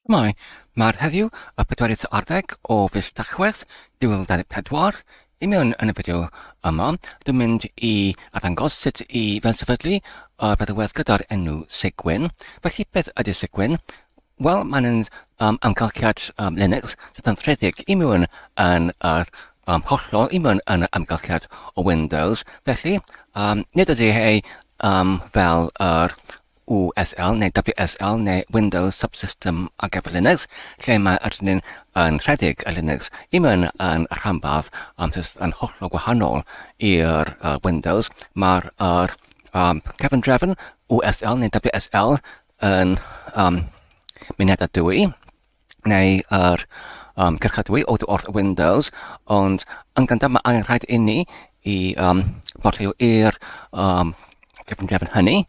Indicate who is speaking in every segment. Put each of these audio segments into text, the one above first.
Speaker 1: Shwmae, mae'r heddiw y pedwerydd ar ddeg o fis Tachwedd 2024. I mewn yn y fideo yma, dwi'n mynd i arddangos sut i fewn-sefydlu y feddalwedd gyda'r enw Cygwin. Felly, beth ydy Cygwin? Wel, mae'n yn um, amgylchiad um, Linux sydd yn rhedeg i mewn yn yr um, hollol i mewn yn yr amgylchiad o Windows. Felly, um, nid ydy ei um, fel yr USL neu WSL neu Windows Subsystem ar gyfer Linux, lle mae yr un yn rhedeg y Linux i mewn yn rhanbarth um, sydd yn hollol gwahanol i'r uh, Windows. Mae'r er, um, cefndrefn USL neu WSL yn um, mynedadwy neu yr um, cyrchadwy oddi wrth Windows, ond yn gyntaf mae angen rhaid inni i um, portio i'r um, cefn hynny,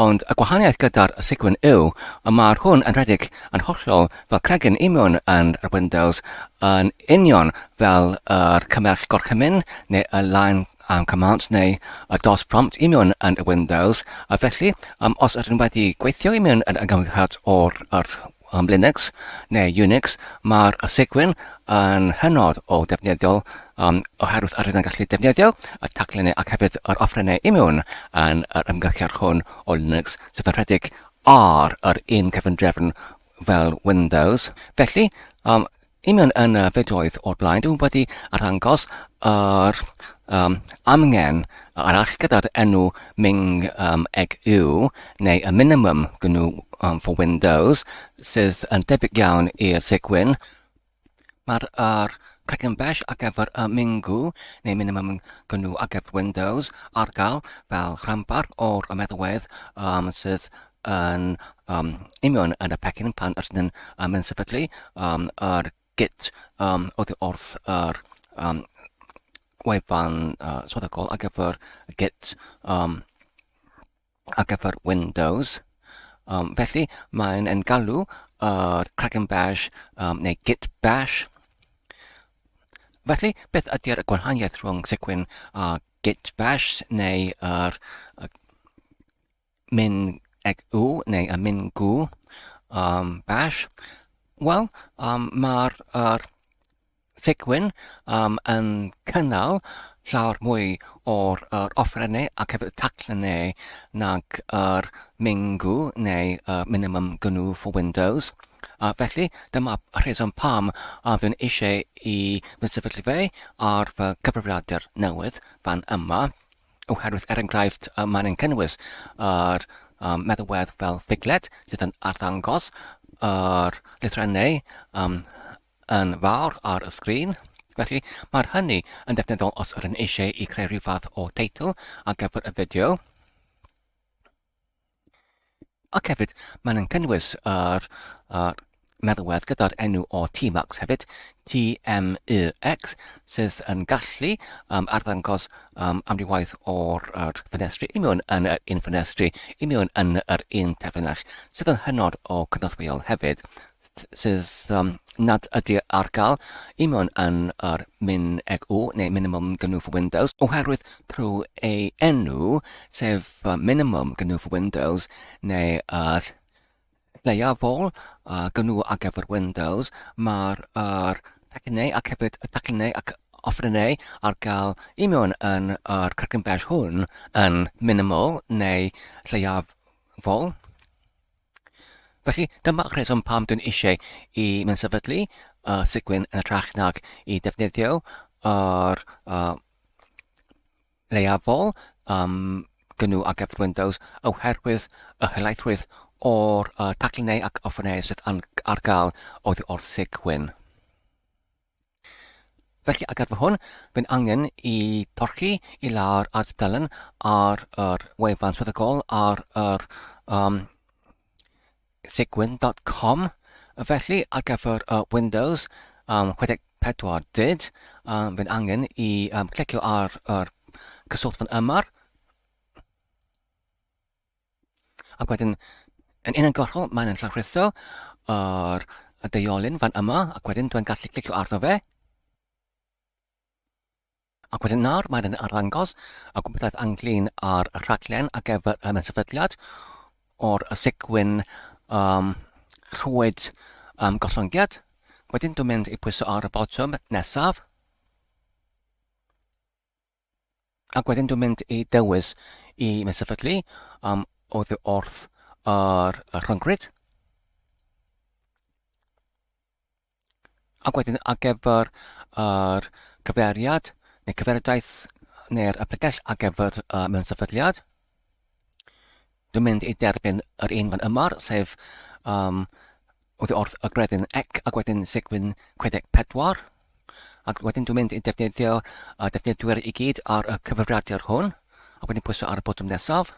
Speaker 1: ond y gwahaniaeth gyda'r Cygwin yw y mae'r hwn yn rhedeg yn hollol fel cregyn i mewn yn yr Windows yn union fel yr cymell gorchymyn neu y line um, command neu y DOS prompt i mewn yn y Windows, a felly um, os ydyn wedi gweithio i mewn yn y gymhariad o'r yr um, Linux neu Unix, mae'r Cygwin yn hynod o defnyddiol um, oherwydd yr yn gallu defnyddio y taclennau ac hefyd yr offerynnau i mewn yn yr ymgyrchiad hwn o Linux sydd yn rhedeg ar yr un cyfundrefn fel Windows. Felly, um, I mewn yn y fideoedd o'r blaen, dwi'n wedi arddangos yr um, amgen arall gyda'r enw Ming um, Eg U, neu y minimum GNU um, for Windows, sydd yn debyg iawn i'r Cygwin. Mae'r er, Kraken Bash ar gyfer y Mingu, neu minimum GNU ar gyfer Windows, ar gael fel rhanbarth o'r meddalwedd um, sydd yn um, union yn y pecyn pan ydyn nhw'n um, yn sefydlu um, yr Git um, oddi wrth yr um, wefan uh, swyddogol ar gyfer Git um, ar gyfer Windows. Um, felly, mae'n yn galw yr Kraken Bash um, neu Git Bash. Felly, beth ydy'r gwahaniaeth rhwng Cygwin a Git Bash neu yr uh, Min eg u neu y min gw um, bash? Wel, um, mae'r er Cygwin um, yn cynnal llawer mwy o'r er offerynnau ac hefyd y taclennau nag yr Mingu neu y Minimum GNU for Windows. A felly, dyma rheswm pam a fi'n eisiau i fy sefydlu fe ar fy cyfrifiadur newydd fan yma. Oherwydd, er enghraifft, mae'n yn cynnwys yr um, meddalwedd fel Figlet sydd yn arddangos yr lythrennau um, yn fawr ar y sgrin. Felly, mae'r hynny yn defnyddiol os ydyn eisiau i creu rhyw fath o teitl ar gyfer y fideo. Ac hefyd, mae'n yn cynnwys yr, yr meddalwedd gyda'r enw o Tmux hefyd, T-M-U-X, sydd yn gallu um, arddangos um, amrywaith o'r er ffenestri i mewn yn yr un ffenestri, i mewn yn yr un terfynell, sydd yn hynod o cynorthwyol hefyd. sydd um, nad ydy ar gael i mewn yn yr min eg u neu minimum GNU for Windows oherwydd trwy ei enw, sef minimum GNU for Windows neu yr lleiafol uh, GNU ar gyfer Windows, mae'r er pecynnau ac hefyd y taclennau ac offerynnau ar gael i mewn yn yr cregyn bell hwn yn minimal neu lleiafol. Felly, dyma'r rheswm pam dwi'n eisiau i mewn sefydlu uh, Cygwin yn hytrach nag i defnyddio yr uh, leiafol um, GNU ar gyfer Windows oherwydd y helaethrwydd o'r uh, taclennau ac offerynnau sydd ar gael oddi wrth Cygwin. Felly ar gyfer hwn, mae'n angen i torchi i lawr ar dudalen ar yr wefan swyddogol ar yr um, cygwin.com. Felly ar gyfer uh, Windows um, 64 dyd, um, mae'n angen i um, clicio ar yr cyswllt fan yma. Ac wedyn, yn uniongyrchol, mae'n yn llawrlwytho yr y deiolyn fan yma, ac wedyn dwi'n gallu clicio arno fe. Ac wedyn nawr mae'n yn arddangos y gwybodaeth ynglyn â'r rhaglen ar gyfer y sefydliad o'r Cygwin um, rhwyd gollyngiad. Wedyn dwi'n mynd i pwyso ar y botwm nesaf. Ac wedyn dwi'n mynd i dewis i sefydlu oddi wrth yr rhyngrwyd. Ac wedyn ar gyfer yr cyfeiriad neu cyfeiriadaeth neu'r pregell ar gyfer y mewn sefydliad. Dwi'n mynd i derbyn yr un fan yma, sef um, oddi wrth y gredyn ec ac wedyn sigwyn 64. Ac wedyn dwi'n mynd i defnyddio y defnyddwyr i gyd ar y cyfeiriadur hwn, ac wedyn pwyso ar y botwm nesaf.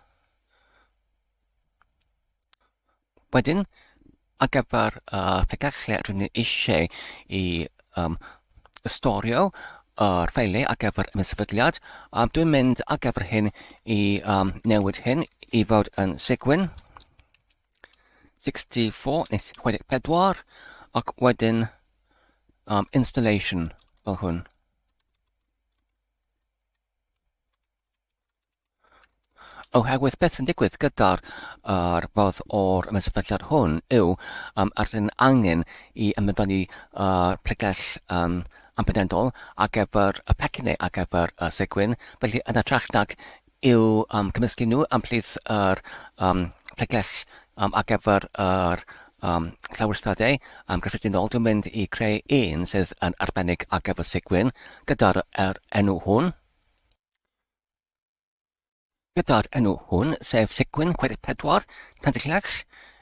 Speaker 1: Wedyn, ar gyfer y pregeth lle rydyn ni eisiau i um, storio yr ffeiliau ar gyfer y sefydliad, dwi'n mynd ar gyfer hyn i um, newid hyn i fod yn Sigwyn 64 neu 64 ac wedyn um, installation fel hwn. Oherwydd beth sy'n digwydd gyda'r yr fodd o'r ymsefydliad hwn yw um, yr yn angen i ymddoni uh, pregell um, ampenedol ar gyfer y pecynnau ar gyfer y segwyn, felly yn hytrach nag i'w um, cymysgu nhw ymhlith yr um, pregell um, ar gyfer yr um, llawrystiadau um, gyffredinol, dwi'n mynd i creu un sydd yn arbennig ar gyfer segwyn gyda'r er enw hwn. Gyda'r enw hwn, sef Sigwyn 64, Tantyllech,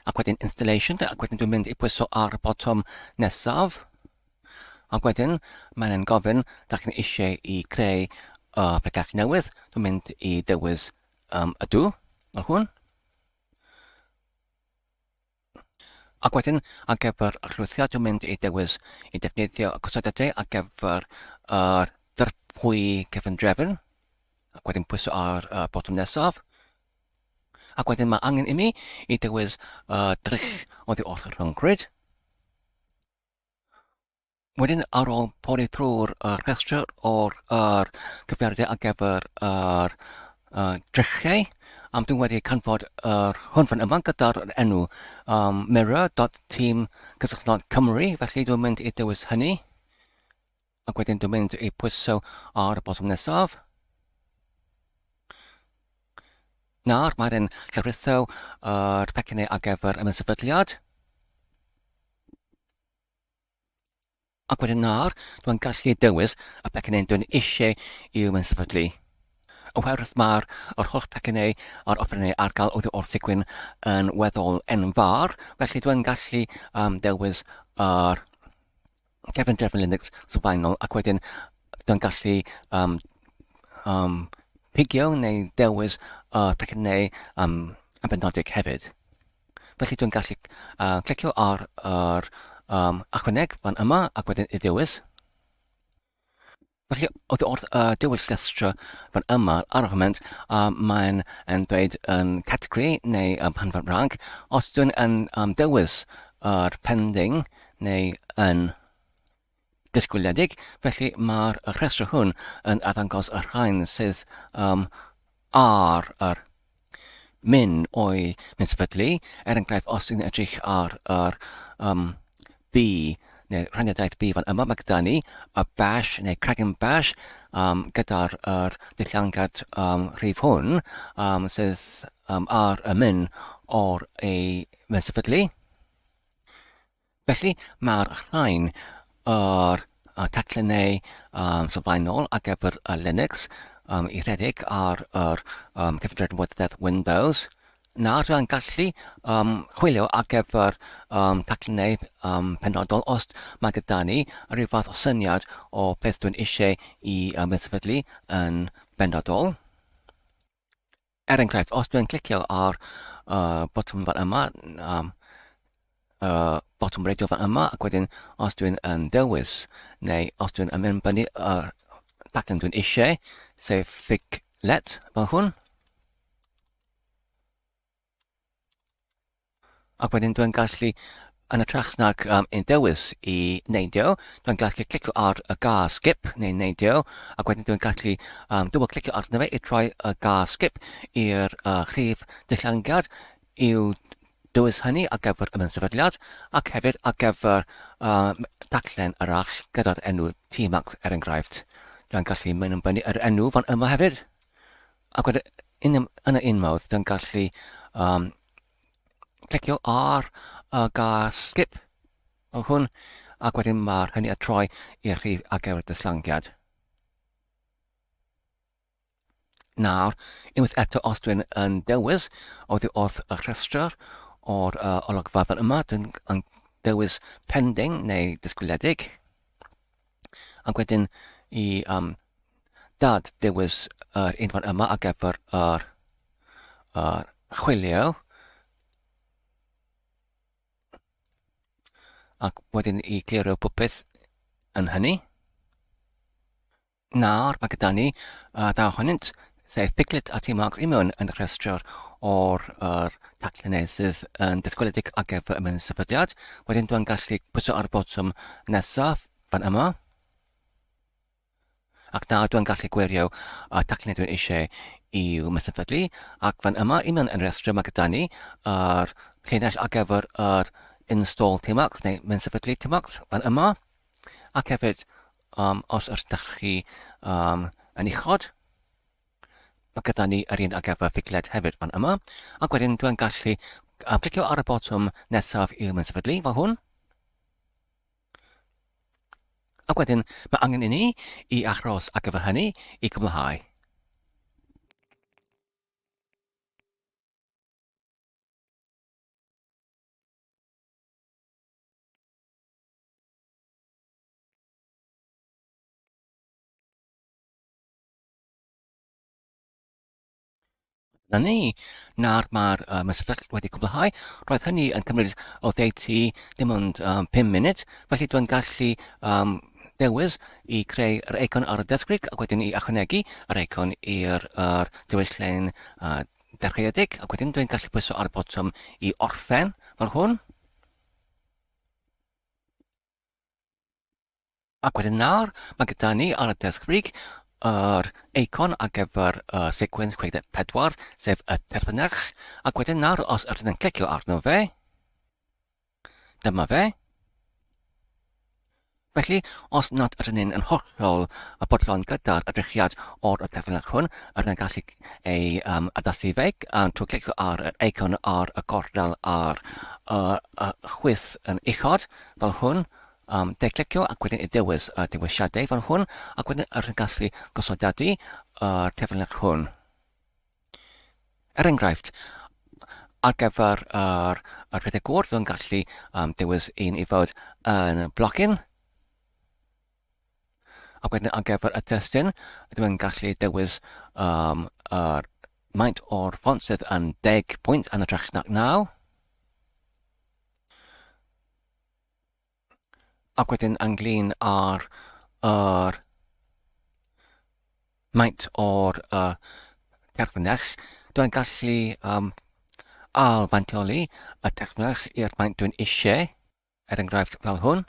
Speaker 1: ac wedyn Installation, ac wedyn dwi'n mynd i pwyso ar y botwm nesaf. Ac wedyn mae'n gofyn, da chi'n eisiau i creu y pregeth newydd, dwi'n mynd i dewis um, ydw, fel hwn. Ac wedyn, ar gyfer y llwythiad, dwi'n mynd i dewis i defnyddio y gosodiadau ar gyfer yr ddirprwy cyfundrefn, ac wedyn pwyso ar y botwm nesaf. Ac wedyn mae angen i mi i dewis y drych oddi wrth y rhyngrwyd. Wedyn, ar ôl pori trwy'r rhestr o'r yr cyfeiriadau ar gyfer yr drychiau, um, dwi'n wedi canfod yr hwn fan yma gyda'r enw um, mirror.team cysylltnod Cymru, felly dwi'n mynd i dewis hynny. Ac wedyn dwi'n mynd i pwyso ar y botwm nesaf. Nawr, mae'r un llawrytho yr pecynnau ar gyfer y sefydliad. Ac wedyn nawr, dwi'n gallu dewis y pecynnau dwi'n eisiau i'w sefydlu. Oherwydd mae'r yr holl pecynnau a'r offerynnau ar gael oddi wrth Sigwyn yn weddol enfawr, felly dwi'n gallu um, dewis yr cefn drefn Linux sylfaenol ac wedyn dwi'n gallu um, um, pigio neu dewis y pecynnau um, yn benodedig hefyd. Felly dwi'n gallu uh, clicio ar yr um, ychwaneg fan yma ac wedyn i ddewis. Felly, oedd wrth uh, dewis llestr fan yma ar y foment, uh, mae'n yn dweud yn categori neu um, pan fan rank. Os dwi'n yn um, dewis yr pending neu yn disgwyliedig, felly mae'r rhestr hwn yn arddangos y rhain sydd um, ar yr min o'i min sefydlu. Er enghraifft, os yw'n edrych ar yr um, B neu rhaniadaeth B fan yma, mae gyda ni y bash neu cragen bash um, gyda'r yr dulliangad um, rhif hwn um, sydd um, ar y min o'r ei min sefydlu. Felly, mae'r rhain yr taclennau sylfaenol ar gyfer y Linux um, i rhedeg ar yr um, cyfundrefn wybodaeth Windows. Nawr dwi'n gallu um, chwilio ar gyfer um, taclennau um, penodol os mae gyda ni rhyw fath o syniad o beth dwi'n eisiau i um, sefydlu yn benodol. Er enghraifft, os dwi'n clicio ar y botwm fan yma, um, y botwm radio fan yma, ac wedyn os dwi'n yn dewis, neu os dwi'n yn mynd fyny y pattern dwi'n eisiau, sef figlet fel hwn, Ac wedyn dwi'n gallu, yn hytrach nag um, ein dewis i neidio, dwi'n gallu clicio ar y gair skip neu neidio, ac wedyn dwi'n gallu um, dwbl clicio arno fe i troi y gair skip i'r uh, rhif dillangiad i'w dewis hynny ar gyfer y sefydliad ac hefyd ar gyfer uh, taglen arall gyda'r enw Tmax er enghraifft. Dwi'n gallu mynd yn fyny yr enw fan yma hefyd. Ac wedyn, yn, yn y un modd, dwi'n gallu um, clicio ar y gair skip o hwn, ac wedyn mae'r hynny a troi i'r rhif ar gyfer dyslangiad. Nawr, unwaith eto, os dwi'n yn dewis oddi wrth y rhestr o'r uh, olygfa fan yma, dwi'n yn dewis pending neu disgwyliedig, ac wedyn i um, dad dewis yr un fan yma ar gyfer yr, yr chwilio, ac wedyn i clirio popeth yn hynny. Nawr mae gyda ni uh, dau ohonynt, sef Piglet a T-Marks i mewn yn y rhestr o'r er, taclennau sydd yn disgwyliedig ar gyfer y sefydliad. Wedyn dwi'n gallu pwyso ar y botwm nesaf fan yma. Ac nawr dwi'n gallu gwirio y taclennau dwi'n eisiau i'w mysefydlu. Ac fan yma i mewn yn rhestr mae gyda ni yr llinell ar gyfer yr install Tmux neu mewn Tmux fan yma. Ac hefyd Um, os ydych chi um, yn uchod, mae gyda ni yr un ar gyfer Figlet hefyd fan yma. Ac wedyn dwi'n gallu uh, clicio ar y botwm nesaf i'w mewn fel hwn. Ac wedyn mae angen i ni i achos ar gyfer hynny i cwblhau. Na ni, nawr mae'r um, sefyll wedi cwblhau. Roedd hynny yn cymryd o ddeutu dim ond um, 5 munud, felly dwi'n gallu um, dewis i creu yr eicon ar y desgrig ac wedyn i ychwanegu yr eicon i'r er dewislen uh, dechreuedig ac wedyn dwi'n gallu pwyso ar y botwm i orffen fel hwn. Ac wedyn nawr, mae gyda ni ar y desg frig yr eicon ar gyfer y sequence 64, sef y terfynell. Ac wedyn nawr, os ydyn yn clicio arno fe, dyma fe. Felly, os nad ydyn ni'n yn hollol y bodlon gyda'r edrychiad o'r terfynell hwn, ydyn ni'n gallu ei um, addasu fe um, trwy clicio ar yr eicon ar y gornel ar y, y chwith yn uchod, fel hwn, Um, de clicio ac wedyn i ddewis y dewisiadau fan hwn ac wedyn yr yn gallu gosodadu yr teflenach hwn. Er enghraifft, ar gyfer yr, yr rhedeg gwrdd, dwi'n gallu um, dewis un i fod yn blocyn. Ac wedyn ar gyfer y testun, dwi'n gallu dewis um, yr maint o'r ffont sydd yn 10 pwynt yn hytrach nag 9. Ac wedyn ynglyn â'r yr maint o'r uh, terfynell, dwi'n gallu um, ail-fantioli y terfynell i'r maint dwi'n eisiau, er enghraifft fel hwn.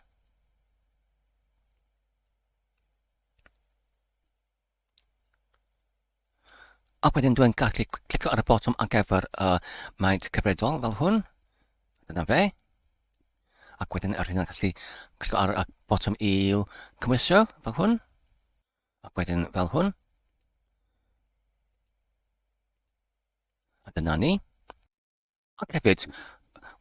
Speaker 1: Ac wedyn dwi'n gallu clicio ar y botwm ar gyfer y maint cyfredol fel hwn. Dyna fe. Ac wedyn yr hyn yn gallu clicio ar y botwm i'w cymwysio fel hwn. Ac wedyn fel hwn. A dyna ni. Ac hefyd,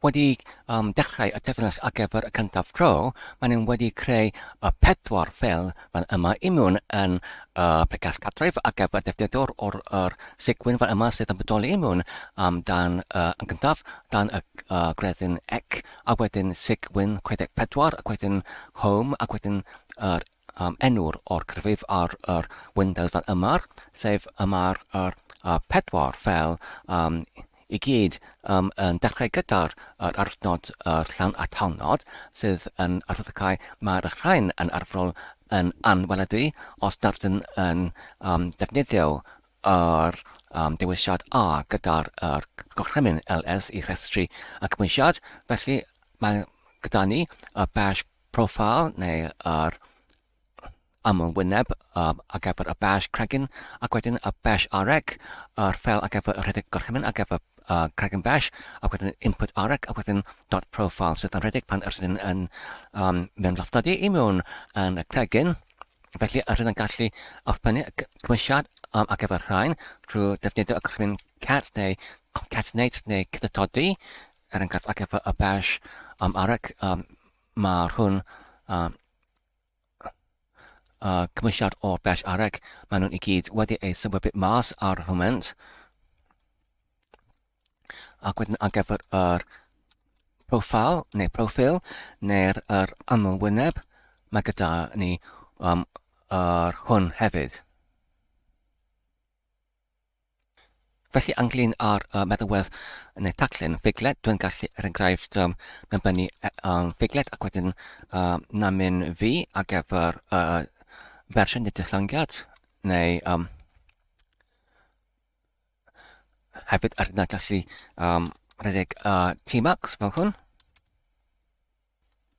Speaker 1: wedi um, dechrau y teyrnas ar gyfer y cyntaf tro, maen nhw wedi creu y pedwar ffeil fan yma i mewn yn y pregeth cartref ar gyfer defnyddwr o'r yr sigwyn fan yma sydd yn bodoli i mewn um, dan uh, yn gyntaf, dan y uh, greddyn ec, a wedyn sigwyn 64, ac wedyn home, ac wedyn yr um, enw'r o'r cyfrif ar yr Windows fan yma, sef yma'r yr, uh, pedwar fel um, i gyd um, yn dechrau gyda'r yr arnod yr llawn atalnod sydd yn arwyddocau mae'r rhain yn arferol yn anweladwy os nad ydyn yn um, defnyddio yr um, dewisiad A gyda'r yr gorchymyn LS i rhestru y cymwysiad. Felly mae gyda ni y bash profile neu yr amlwyneb ar gyfer y bash cregyn ac wedyn y bash arec, yr ffeil ar gyfer y rhedeg gorchymyn ar gyfer cregyn bash ac wedyn input arc ac wedyn dot profile sydd yn rhedeg pan ydyn yn um, mewn llofnodi i mewn yn y cregyn. Felly ydyn yn gallu allbynnu y cymwysiad ar gyfer rhain trwy defnyddio y gorchymyn cat neu concatenate neu cydatodi, er enghraifft ar gyfer y bash arc mae'r hwn y cymwysiad o'r bell areg, maen nhw'n i gyd wedi eu sylwebu mas ar y foment. Ac wedyn ar gyfer yr profil neu proffil neu'r yr aml wyneb, mae gyda ni um, yr hwn hefyd. Felly, ynglyn â'r uh, meddalwedd neu taclen figlet, dwi'n gallu, er enghraifft, um, mewnbynnu um, figlet ac wedyn uh, namyn fi ar gyfer uh, fersiwn neu dillyngiad, neu um, hefyd ar yna gallu um, rhedeg uh, Tmax fel hwn.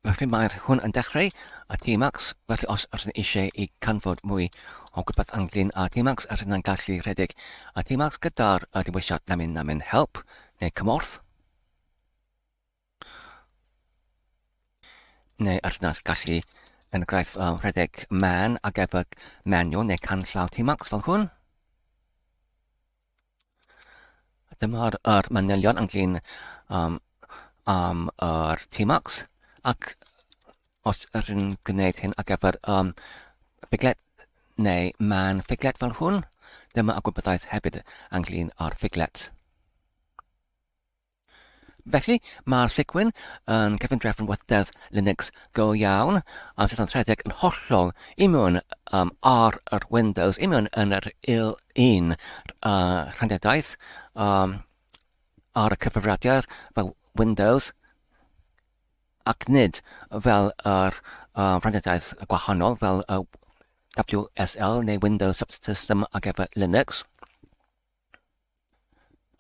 Speaker 1: Felly mae'r hwn yn dechrau y Tmax, felly os ydyn eisiau i canfod mwy o gwybodaeth ynglyn â Tmax, ydyn yn gallu rhedeg y Tmax gyda'r dewisiad namyn namyn help neu cymorth. Neu ydyn yn gallu enghraifft rhedeg man ar gyfer manual neu canllaw Tmax fel hwn. Dyma'r yr manylion ynglyn um, am yr T-Max ac os yr yn gwneud hyn ar gyfer um, ffiglet neu man ffiglet fel hwn, dyma y gwybodaeth hefyd ynglyn â'r ffiglet. Felly, mae'r Cygwin yn cyfundrefn wrthdeddf Linux go iawn, a sydd yn rhedeg yn hollol i mewn um, ar yr Windows, i mewn yn yr il un uh, rhanddiadaeth um, ar y cyfrifiadur fel Windows, ac nid fel yr uh, rhanddiadaeth gwahanol fel y WSL neu Windows Subsystem ar gyfer Linux.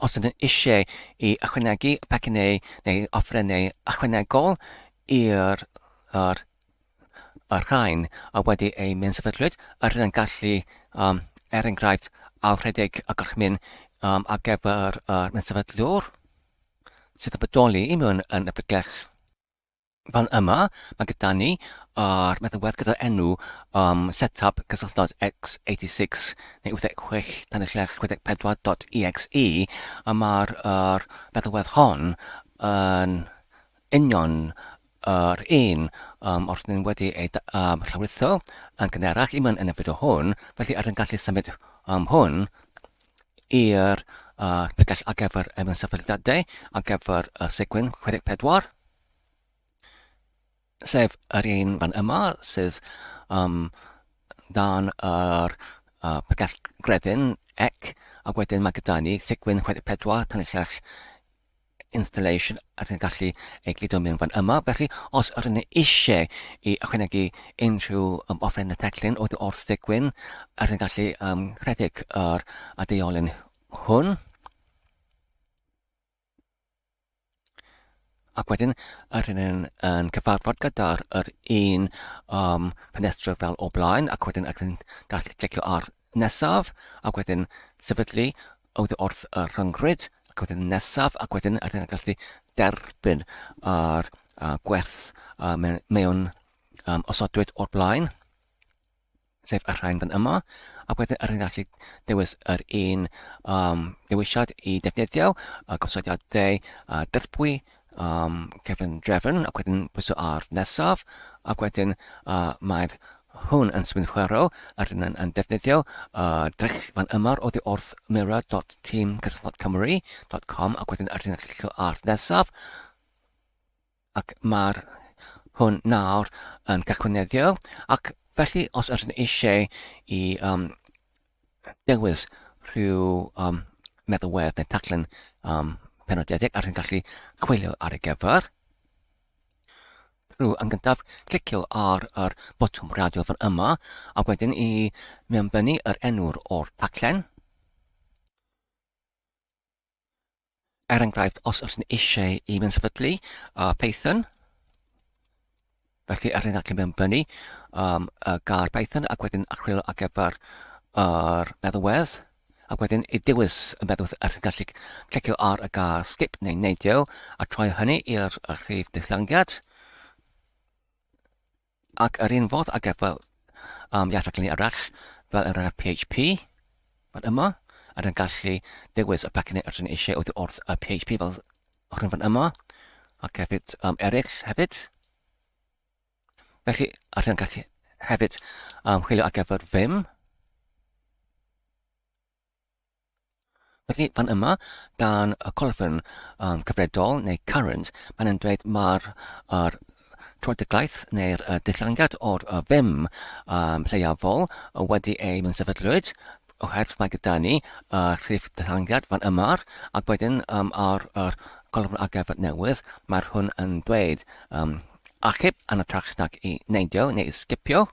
Speaker 1: Os ydyn eisiau i ychwanegu pecynnau neu offerynnau ychwanegol i'r yr, y rhain a wedi eu mewn-sefydlwyd, yr yn gallu, um, er enghraifft, alrhedeg y gorchymyn um, ar gyfer yr mewn-sefydlwr sydd yn bodoli i mewn yn y bygell. Fan yma, mae gyda ni yr meddalwedd gyda'r enw um, setup cysylltnod x86 neu 86 tanllell 64.exe a mae'r er meddalwedd hon yn union yr un um, o'r hyn wedi ei um, llawrytho yn gynharach i mewn yn y fideo hwn, felly ar yn gallu symud um, hwn i'r uh, pregell ar gyfer y sefydliadau ar gyfer y segwen 64 sef yr un fan yma sydd um, dan yr uh, pregell gredyn ec ac wedyn mae gyda ni segwen 64 tan y llall installation a ti'n gallu ei gludo mewn fan yma. Felly, os ydyn ni eisiau i ychwanegu unrhyw um, offeryn y teclyn oddi wrth Cygwin, ydyn ni'n gallu um, rhedeg yr adeolyn hwn. Ac wedyn, ydyn ni'n yn cyfarfod gyda'r yr un um, ffenestr fel o blaen, ac wedyn ydyn ni'n gallu clicio ar nesaf, ac wedyn sefydlu oddi wrth y rhyngrwyd, ac wedyn nesaf, ac wedyn ydyn ni'n gallu derbyn yr uh, gwerth uh, mewn um, osodwyd o'r blaen, sef y rhain fan yma, ac wedyn ydyn ni'n gallu dewis yr un um, dewisiad i defnyddio, y gosodiadau uh, dirprwy, um, cefn drefn, ac wedyn pwyso ar nesaf, ac wedyn uh, mae'r hwn yn synhwyro a rydyn yn, yn defnyddio uh, drych fan yma oddi wrth mirror.teamcysylltcymru.com ac wedyn rydyn yn clicio ar nesaf ac mae'r hwn nawr yn cychwyneddio ac felly os ydyn eisiau i um, dewis rhyw um, meddalwedd neu taclen um, penodedig a rydyn gallu chwilio ar ei gyfer Trwy yn gyntaf clicio ar yr botwm radio fan yma ac wedyn i mewnbynnu yr enw'r o'r taclen. Er enghraifft, os ydych eisiau i mewn-sefydlu uh, Python, felly yr hyn gallu mewnbynnu um, y gair Python ac wedyn achwilio ar gyfer yr meddalwedd. Ac wedyn i dewis y meddwth yr gallu clicio ar y gair skip neu neidio a troi hynny i'r rhif dillyngiad. Ac yr un fodd ar gyfer um, iaith rhaglenni arall, fel er enghraifft PHP, fan yma, a yn gallu dewis y pecynnau yr ydyn eisiau oddi wrth y PHP fel hwn fan yma, ac hefyd um, eraill hefyd. Felly, a rydyn gallu hefyd um, chwilio ar gyfer Vim. Felly, fan yma, dan y colofn um, cyfredol neu current, mae'n yn dweud mae'r er, troedyglaeth neu'r uh, dillangiad o'r uh, fim um, lleiafol wedi ei mewn-sefydlwyd oherwydd mae gyda ni y uh, rhif dillangiad fan yma ac wedyn um, ar yr colofn ar gyfer newydd mae'r hwn yn dweud um, achub yn ytrach nag i neidio neu i sgipio.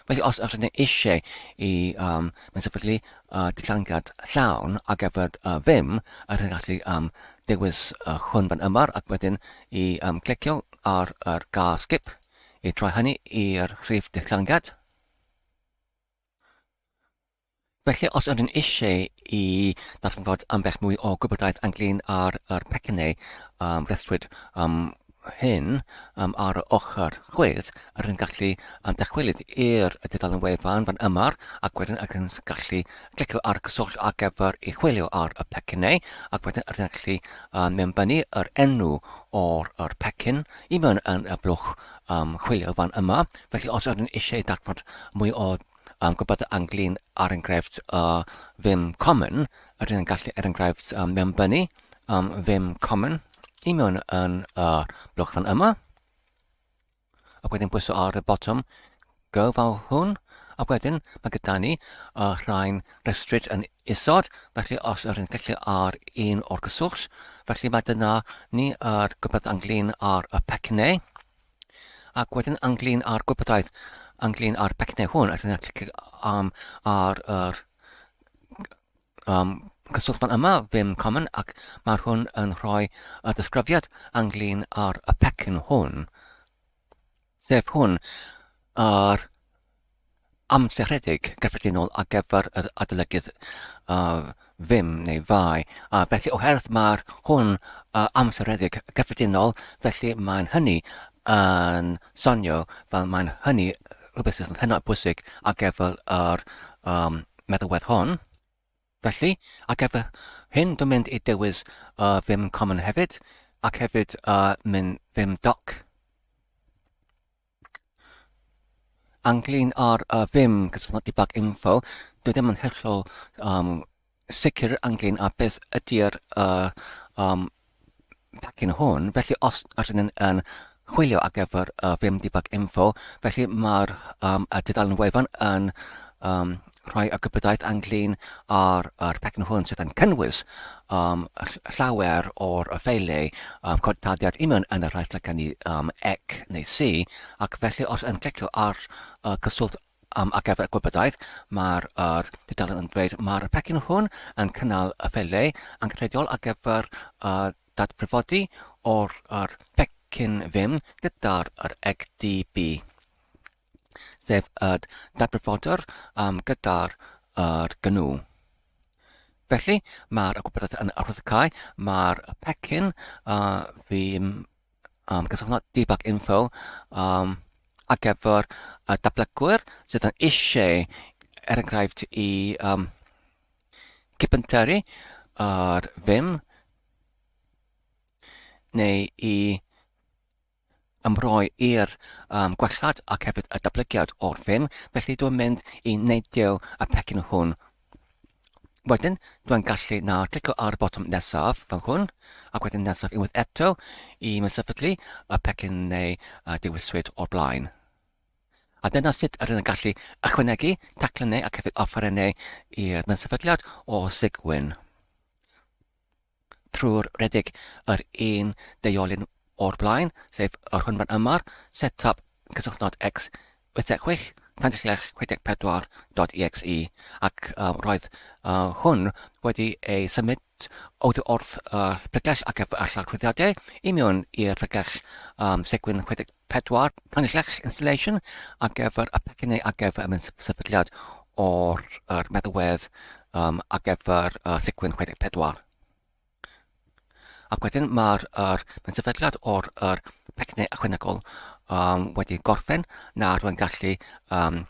Speaker 1: Felly os ydych chi eisiau i um, mae'n sefydlu uh, dillangad llawn ar gyfer uh, Vim, ydych chi'n gallu um, dewis uh, hwn fan yma ac wedyn i um, clicio ar yr gair skip i troi hynny i'r rhif dillangad. Felly, os ydyn eisiau i ddarganfod ambell mwy o gwybodaeth ynglyn â'r yr pecynnau um, rhestrwyd um, hyn um, ar y ochr chwith, yr yn gallu um, dychwelyd i'r dudalen wefan fan yma ac wedyn yr yn gallu clicio ar y cyswllt ar gyfer i chwilio ar y pecynnau ac wedyn yr yn gallu um, mewnbynnu yr enw o'r yr pecyn i mewn yn y blwch um, chwilio fan yma. Felly, os ydyn eisiau darganfod mwy o am gwybod ynglyn ar enghraifft uh, Vim Common, ydyn yn gallu er enghraifft um, mewnbynnu um, Vim Common i mewn yn y uh, blwch fan yma. Ac wedyn bwyso ar y botwm go fel hwn. Ac wedyn mae gyda ni y uh, rhain restryd yn isod, felly os ydyn yn gallu ar un o'r cyswllt, felly mae dyna ni yr gwybod ynglyn ar y pecynnau. Ac wedyn ynglyn â'r gwybodaeth ynglyn â'r pecynnau hwn, a dyna clicio um, ar yr um, cyswllt fan yma, Vim Common, ac mae'r hwn yn rhoi y disgrifiad ynglyn â'r y pecyn hwn, sef hwn, yr amseredig gyffredinol ar gyfer yr adolygydd uh, fim neu fai. A felly oherwydd mae'r hwn uh, amseredig gyffredinol, felly mae'n hynny yn sonio fel mae'n hynny rhywbeth sydd yn hynod bwysig ar gyfer yr um, meddalwedd hon. Felly, ar gyfer hyn, dwi'n mynd i dewis uh, Vim Common hefyd, ac hefyd uh, mynd Vim Doc. Ynglyn â'r uh, Vim cysylltiad debug info, dwi ddim yn hollol um, sicr ynglyn â beth ydy'r uh, um, pecyn hwn, felly os ydyn yn, yn chwilio ar gyfer uh, Vim debug info, felly mae'r um, y dudalen wefan yn um, rhoi y gwybodaeth ynglyn â'r yr pecyn hwn sydd yn cynnwys um, llawer o'r ffeiliau um, cod tarddiad union yn y rhai rhaglenni um, ec neu C, ac felly os yn clicio ar uh, cyswllt um, ar gyfer y gwybodaeth, mae'r er, tudalen yn dweud mae'r pecyn hwn yn cynnal y ffeiliau angenrheidiol ar gyfer uh, dadbrifodi o'r er, pecyn Vim gyda'r er ECDB. sef y dadbrifodwr um, gyda'r yr gnu. Felly, mae'r gwybodaeth yn arwyddocau, mae'r pecyn uh, fi um, cysylltnod debug info um, ar gyfer y datblygwyr sydd yn eisiau, er enghraifft, i um, cipynteru yr Vim neu i ymroi i'r um, gwellhad ac hefyd y datblygiad o'r ffilm, felly dwi'n mynd i neidio y pecyn hwn. Wedyn, dwi'n gallu nawr clicio ar y botwm nesaf fel hwn, ac wedyn nesaf unwaith eto i sefydlu y pecyn neu uh, dewiswyd o'r blaen. A dyna sut yr yn gallu ychwanegu taclennau ac hefyd offerynnau i'r sefydliad o Sigwyn. trwy'r redeg yr un deuolyn o'r blaen, sef yr hwn fan yma, setup cysylltnod x 86 56 64.exe, ac uh, roedd uh, hwn wedi ei symud oddi wrth y uh, pregell ac efo y llawrchwyddiadau i mewn i'r pregell um, segwyn 64 56 installation ar gyfer y pecynnau ar gyfer y sefydliad o'r er meddalwedd um, ar gyfer Cygwin 64. Ac wedyn mae'r er, sefydliad o'r er, pecynnau ychwanegol um, wedi gorffen, nawr rwy'n gallu um,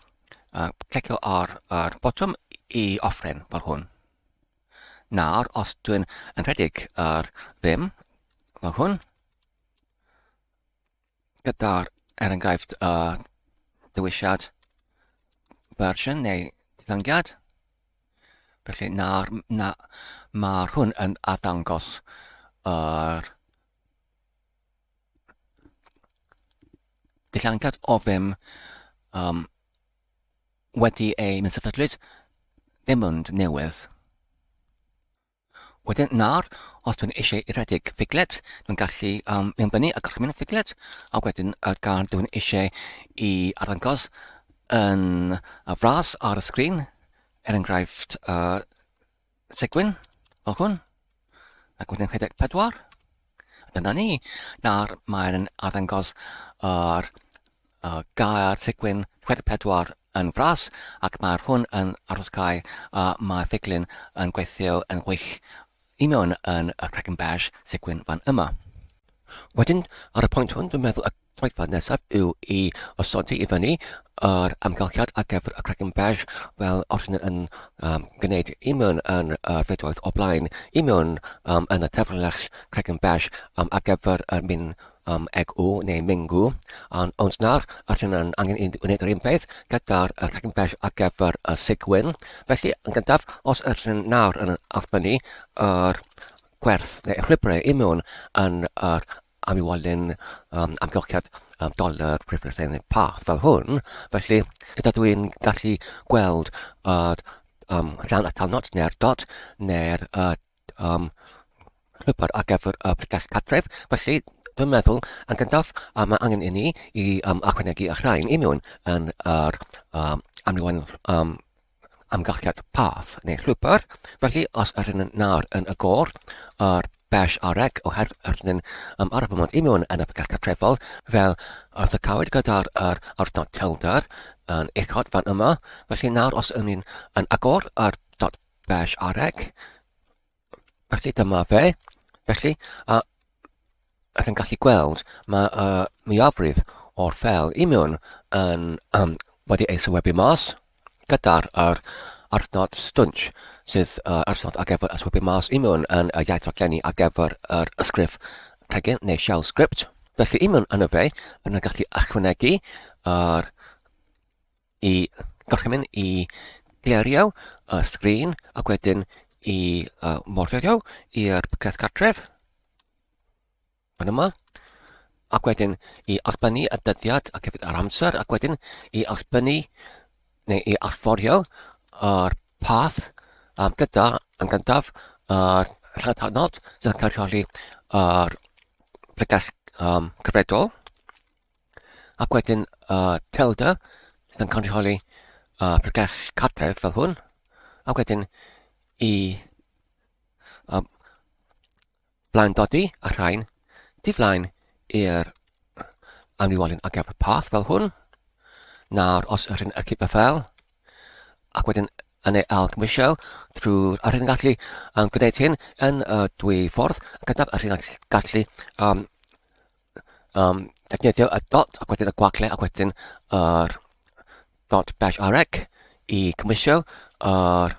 Speaker 1: clicio ar yr botwm i offren fel hwn. Nawr, os dwi'n yn rhedeg yr ddim fel hwn, gyda'r, er enghraifft, y dewisiad version neu ddihangiad. Felly nawr, na, mae'r hwn yn arddangos yr dillangiad o ddim um, wedi ei sefydlwyd ddim ond newydd. Wedyn nawr, os dwi'n eisiau i redeg figlet, dwi'n gallu um, mewnbynnu y gorchymyn figlet, a wedyn y gair dwi'n eisiau i arddangos yn y fras ar y sgrin, er enghraifft uh, segwyn, fel hwn, ac wedyn 64. Dyna ni. Nawr mae'n arddangos yr uh, gair Tygwyn 64 yn fras ac mae'r hwn yn arwyddsgau a mae Ffiglyn yn gweithio yn wych i mewn yn y Kraken Bash Tygwyn fan yma. Wedyn, ar y pwynt hwn, dwi'n meddwl y troedfedd nesaf yw i osodi i fyny yr amgylchiad ar gyfer y Kraken Bash fel os yn, yn um, gwneud i mewn yn y fideoedd o blaen, i mewn um, yn y taflell Kraken Bash um, ar gyfer yr min um, eg u neu mingu, ond, ond nawr rydyn yn angen i wneud yr un peth gyda'r rhaglen bell ar gyfer y sigwyn. Felly, yn gyntaf, os ydyn nawr yn allbynnu yr gwerth neu llwybrau i mewn yn yr amywolyn um, amgylchiad um, doler prif path fel hwn, felly gyda dwi'n gallu gweld yr um, llawn atalnod neu'r dot neu'r uh, um, rhywbeth ar gyfer y pregeth cartref. Felly, dwi'n meddwl, yn gyntaf, uh, mae angen i ni i um, ychwanegu y rhain i mewn yn yr um, amrywiol um, amgylchiad path neu llwybr. Felly, os ydyn yn nawr yn y gor, yr bash areg, oherwydd ydyn yn um, ar y foment i mewn yn y pregeth cartrefol, fel wrth y cawyd gyda'r yr arthnod tilder yn uchod fan yma. Felly nawr os ydyn ni'n yn agor yr dot bash areg, Felly dyma fe. Felly, a ydych yn gallu gweld, mae y mwyafrif o'r ffel i mewn yn um, wedi ei sylwebu mas gyda'r yr arthnod stwnsh sydd uh, arthnod ar gyfer y sylwebu mas i mewn yn y iaith raglenni ar gyfer yr ysgrif cregyn neu shell script. Felly i mewn yn y fe, yn y gallu ychwanegu yr i gorchymyn i glirio y sgrin ac wedyn i uh, morio i'r peth cartref fan yma ac wedyn i allbynnu y dyddiad ac hefyd yr amser ac wedyn i allbynnu neu i allforio yr path um, gyda yn gyntaf yr llythrennod sydd yn cynrychioli yr pregeth um, cyfredol Ac wedyn uh, tilde, sydd yn cynrychioli uh, pregeth cartref fel hwn. Ac wedyn i um, blaen dodi a rhain di flaen i'r amrywiolyn ar gyfer path fel hwn. Nawr, os ydych chi'n y y ffel, ac wedyn yn ei ail cymwysio drwy'r a rydyn gallu um, gwneud hyn yn y dwy ffordd. Yn gyntaf, rydyn gallu um, um, defnyddio y dot ac wedyn y gwagle ac wedyn yr dot bash rec i cymwysio yr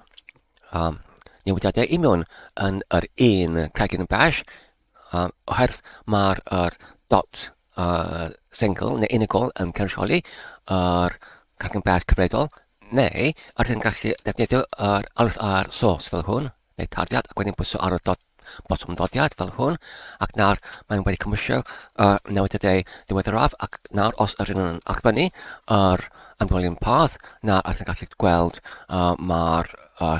Speaker 1: um, newidiadau i mewn yn yr un cregyn bash um, oherwydd mae'r yr dot uh, single neu unigol yn cynrychioli yr cregyn bash cyfredol neu yr hyn gallu defnyddio yr alf ar source fel hwn neu tarddiad ac wedyn pwyso ar y dot botwm doddiad fel hwn ac nawr mae'n wedi cymwysio y newidiadau ddiweddaraf ac nawr os ydyn nhw'n allbynnu yr amgylchion path nawr ydyn gallu gweld uh, mae'r uh,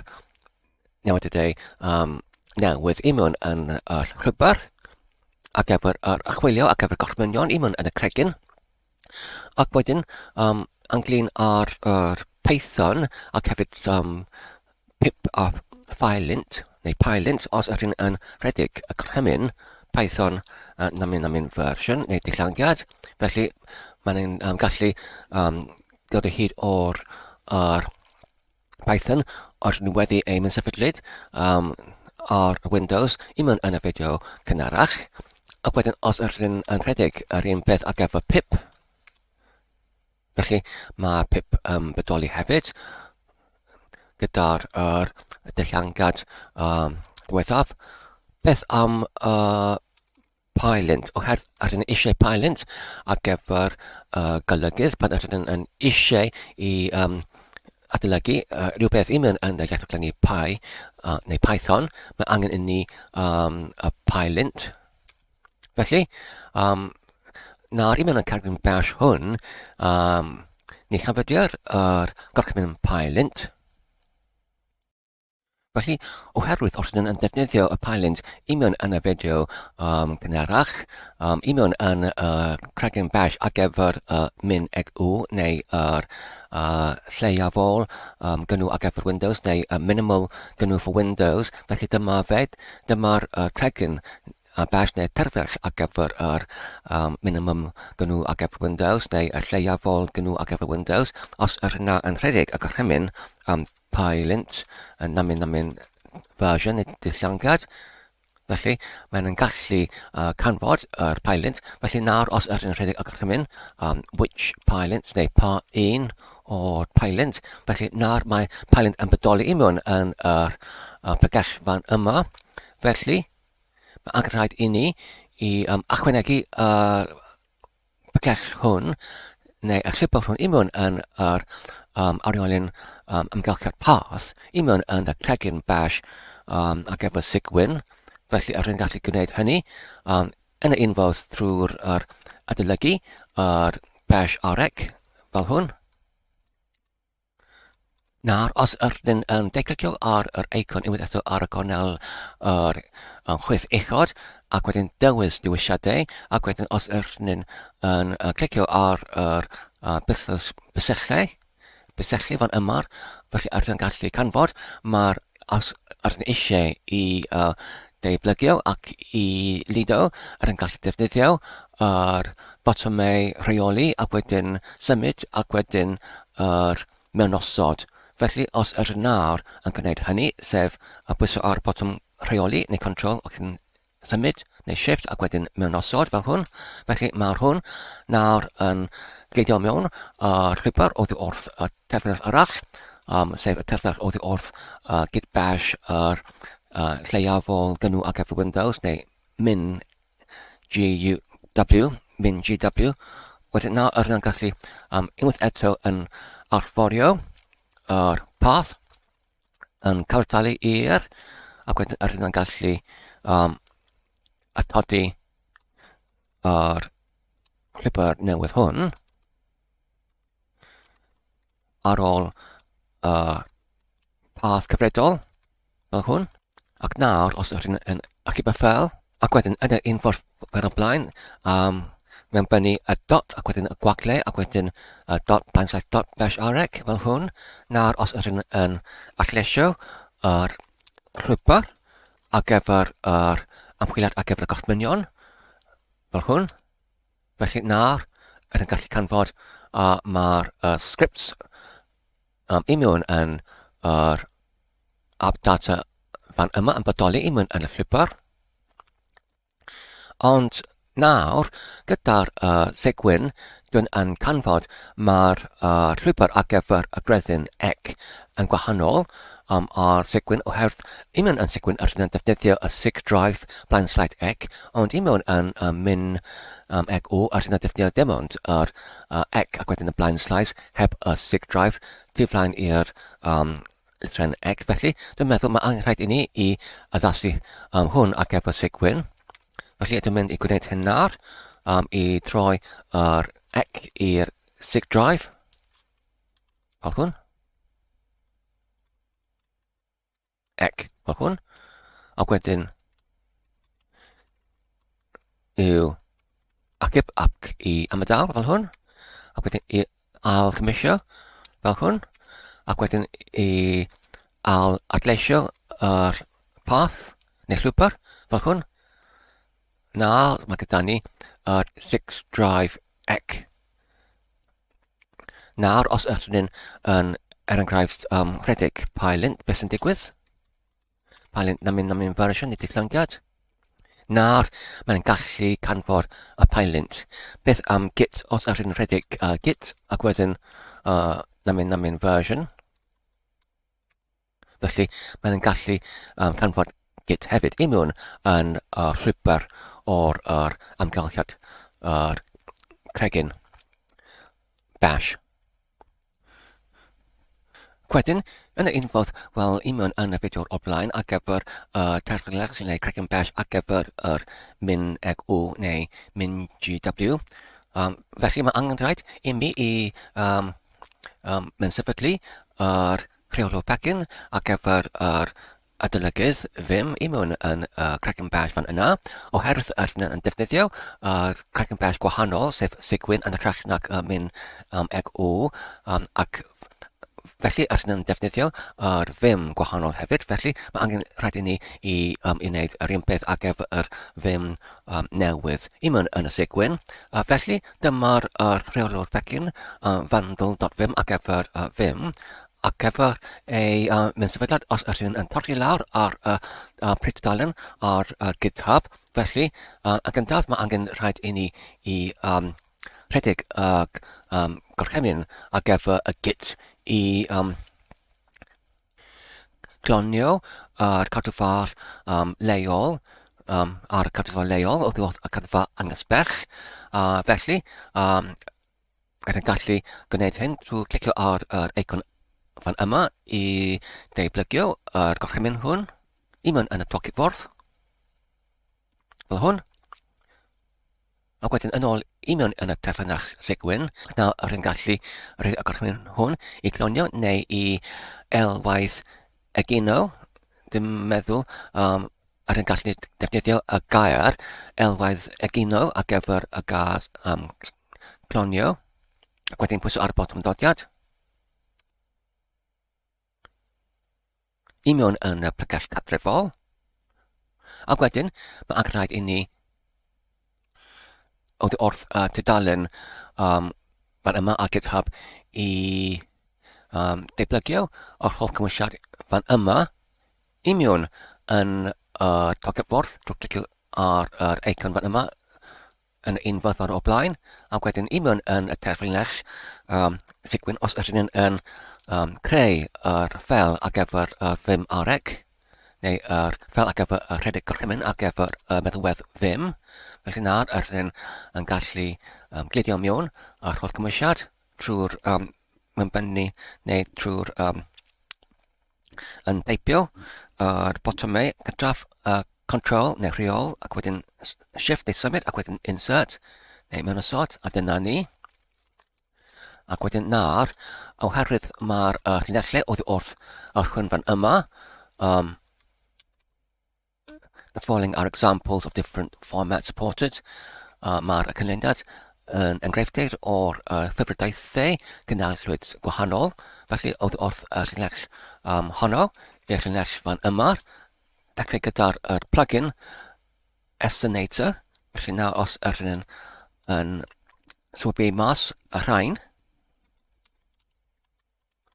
Speaker 1: newidiadau um, newydd i mewn yn y llwybr ar gyfer yr chwilio ar gyfer gorchmynion i mewn yn y cregyn. Ac wedyn, um, ynglyn â'r er Python ac hefyd um, pip a phylint, neu pylint, os ydyn yn rhedeg y gorchymyn Python uh, namyn namyn version neu dillangiad. Felly mae'n um, gallu um, dod o hyd o'r er, Python os nhw wedi ei sefydlu um, ar Windows i mewn yn y fideo cynharach. Ac wedyn os ydyn yn rhedeg yr un peth ar gyfer pip, felly mae pip yn bodoli hefyd gyda'r er dillangad um, diwethaf. Beth am uh, Pylint, oherwydd rydyn ni eisiau Pylint ar gyfer uh, golygydd pan rydyn yn eisiau i um, adolygu uh, rhywbeth i mewn yn y iaith rhaglenni Py uh, neu Python, mae angen i ni um, y Pylint. Felly, um, nawr i mewn yn cerdyn bash hwn, um, ni chanfyddir yr gorchymyn Pylint. Felly, oherwydd os ydyn yn defnyddio y Pylint i mewn yn y fideo um, cynharach, um, i mewn yn y uh, cragen bash ar gyfer y uh, min eg u neu yr uh, lleiafol um, gynw ar gyfer Windows neu y minimal gynw for Windows, felly dyma fe, dyma'r uh, cragen a bash neu terfell ar gyfer yr um, minimum gynw ar gyfer Windows neu y lleiafol gynw ar gyfer Windows. Os yr yna yn rhedeg y gorchymyn um, Pylint yn namyn namyn version neu dillangad, felly mae'n yn gallu uh, canfod yr Pylint. Felly nawr os yr yn rhedeg y gorchymyn um, which Pylint neu pa un o'r Pylint, felly nawr mae Pylint yn bodoli i mewn yn yr uh, pregell fan yma. Felly, Mae angen rhaid i ni i um, ychwanegu y pregell hwn neu y llwybr hwn i mewn yn yr um, ariolyn um, amgylchiad path i mewn yn y cregyn bash um, ar gyfer sigwyn. Felly yr yn gallu gwneud hynny um, yn y un fodd trwy'r yr adolygu yr bash arec fel hwn. Nawr, os ydyn yn declicio ar yr eicon unwaith eto ar y gornel yr um, chwith uchod, ac wedyn dewis dewisiadau, ac wedyn os ydyn yn uh, clicio ar yr uh, bysellau, bysellu fan yma, felly ydyn yn gallu canfod, mae'r os ydyn eisiau i uh, deblygio ac i lido, ydyn gallu defnyddio yr botymau rheoli ac wedyn symud ac wedyn yr mewnosod. Felly, os yr nawr yn gwneud hynny, sef y pwyso ar botwm rheoli neu control ac yn symud neu shift ac wedyn mewnosod fel hwn, felly mae'r hwn nawr yn gleidio mewn y llwybr oddi wrth y terfynell arall, um, sef y terfynell oddi wrth uh, git bash yr uh, lleiafol gynw ar gyfer Windows neu min GW, min GW, wedyn nawr yr yna'n gallu um, unwaith eto yn allforio yr path yn cyfartalu i'r ac wedyn yr yna'n gallu um, atodi yr llwybr newydd hwn ar ôl y path cyfredol fel hwn. Ac nawr, os ydych chi'n yn achub y ffeil, ac wedyn yn yr un ffordd fel o blaen, um, mewn bynu y dot, ac wedyn y gwagle, ac wedyn y dot blaensaith dot bash arec, fel hwn. Nawr, os ydych chi'n yn allesio yr llwybr ar gyfer yr ymchwiliad ar gyfer y gorchmynion, fel hwn. Felly nawr, ydych chi'n gallu canfod a mae'r uh, scripts um, i mewn yn yr app data fan yma yn bodoli i mewn yn y llwybr. Ond nawr, gyda'r uh, segwyn, dwi'n yn canfod mae'r uh, llwybr ar gyfer y greddyn ec yn gwahanol um, ar segwyn oherwydd i mewn yn segwyn yr yn defnyddio y sig drive blaen slide ec, ond i mewn yn uh, min um, ec o yr yn defnyddio dim ond yr uh, ec ac wedyn y blaen slides heb y sig drive tu flaen i'r um, llythrennau ec. Felly, dwi'n meddwl mae angen rhaid i ni i addasu um, hwn ar gyfer sig wyn. Felly, dwi'n mynd i gwneud hyn nawr um, i troi yr ec i'r sig drive. Fel hwn. Ec, fel hwn. Ac wedyn yw achub ac i ymadael fel hwn. Ac wedyn i ail cymysio fel hwn. Ac wedyn i ail adleisio yr path neu llwybr fel hwn. Nawr mae gyda ni yr 6 drive ec. Nawr os ydyn ni'n yn Er enghraifft, rhedeg PyLint, beth sy'n digwydd? PyLint namyn namyn version neu dillyngiad. Nawr, mae'n gallu canfod y PyLint. Beth am Git os ydych chi'n rhedeg Git ac wedyn namyn namyn version? Felly, mae'n gallu canfod Git hefyd i mewn yn y llwybr o'r yr amgylchiad yr cregyn bash. Wedyn, yn y un ffordd, wel, i mewn yn y fideo o'r blaen ar gyfer y terfynlech neu cregyn bash ar gyfer yr min eg u neu min gw. Felly mae angen rhaid i mi i mewn sefydlu yr rheolwr pecyn ar gyfer yr adolygydd Vim i mewn yn y Kraken Bash fan yna, oherwydd yr hyn yn defnyddio y Kraken Bash gwahanol, sef Cygwin yn hytrach nag y min eg u, ac felly yr hyn yn defnyddio yr Vim gwahanol hefyd, felly mae angen rhaid i ni i, um, i wneud yr un peth ar gyfer yr Vim newydd i mewn yn y Cygwin. Felly dyma'r yr rheolwr pecyn vandal.vim ar gyfer Vim, ar gyfer ei mewn sefydliad os ydych chi'n torri lawr ar y prif tudalen ar GitHub. Felly, yn gyntaf, mae angen rhaid i ni i rhedeg y gorchymyn ar gyfer y Git i clonio yr cadwfar leol ar y cadwfar leol oddi wrth y cadwfar anghysbell. Felly, Rydyn yn gallu gwneud hyn trwy clicio ar yr eicon fan yma i ddeublegio yr gorchymyn hwn i mewn yn y tocyn-fwrdd, fel hwn. Ac wedyn yn ôl i mewn yn y terfynach Cygwin. Nawr rydyn gallu rhoi y gorchymyn hwn i glonio neu i elwaith egino. Dwi'n meddwl rydyn gallu defnyddio y gair elwaith egino ar gyfer y gas clonio ac wedyn pwyso ar y botwm dodiad. I mewn yn y pregell cartrefol. Ac wedyn, mae angen rhaid i ni oddi wrth y tudalen fan yma ar GitHub i deblygio yr holl cymwysiad fan yma i mewn yn y tocyn-fwrdd drwy clicio ar yr eicon fan yma yn un fath o'r blaen, ac wedyn i mewn yn y terfynell Cygwin os ydyn ni'n yn creu yr ffel ar gyfer y Vim AREC, neu yr ffel ar gyfer y rhedeg gorchymyn ar gyfer y meddalwedd Vim. Felly nawr ydyn ni'n yn gallu gludio mewn yr holl gymwysiad trwy'r mewnbynnu neu trwy'r yn teipio yr botymau gyntaf, y control neu rheol, ac wedyn shift neu symud, ac wedyn insert neu mewn osod, a dyna ni. Ac wedyn nawr, oherwydd mae'r llinellau oddi wrth yr hwn fan yma, The following are examples of different formats supported. Mae'r cynlluniad yn enghreifftiau o'r ffurfredaethau cynhaliwyd gwahanol, felly oedd wrth y llinell honno i'r llinell fan yma, dechrau gyda'r er plugin Estimator, felly nawr os ydyn yn, yn swybu mas y rhain,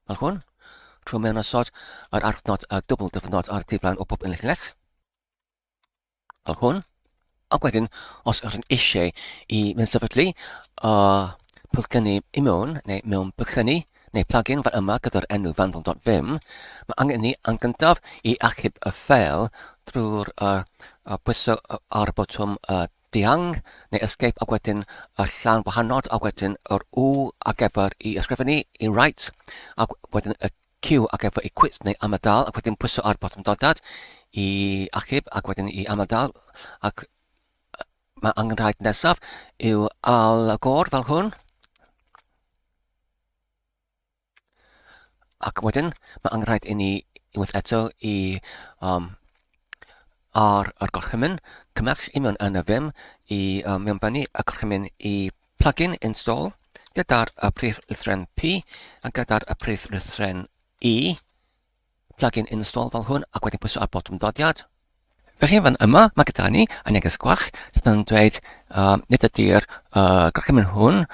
Speaker 1: fel hwn, trwy mewn osod yr arfnod y dwbl dyfnod ar y tu flaen o bob unllinell, fel hwn. Ac wedyn, os ydych chi'n eisiau i mewn sefydlu y pwllgynnu i mewn, neu mewn bychynu, neu plugin fel yma gyda'r enw vandal.vim, mae angen ni yn gyntaf i achub y ffeil drwy'r pwyso ar y botwm Diang, neu escape ac wedyn y llan wahanol ac wedyn yr U ar gyfer i ysgrifennu, i write, ac wedyn y Q ar gyfer i quit neu amadael ac wedyn pwyso ar botwm dodad i achub ac wedyn i amadael ac mae angenrhaid nesaf yw al agor fel hwn. Ac wedyn, mae angen rhaid i ni unwaith eto i um, ar yr gorchymyn cymell i mewn yn y Vim i mewnbynnu y gorchymyn i plugin install gyda'r y prif lythrен P a gyda'r y prif lythrен E plugin install fel hwn ac wedyn pwyso ar botwm dodiad. Felly fan yma mae gyda ni y neges gwall sydd yn dweud nid ydy'r gorchymyn hwn,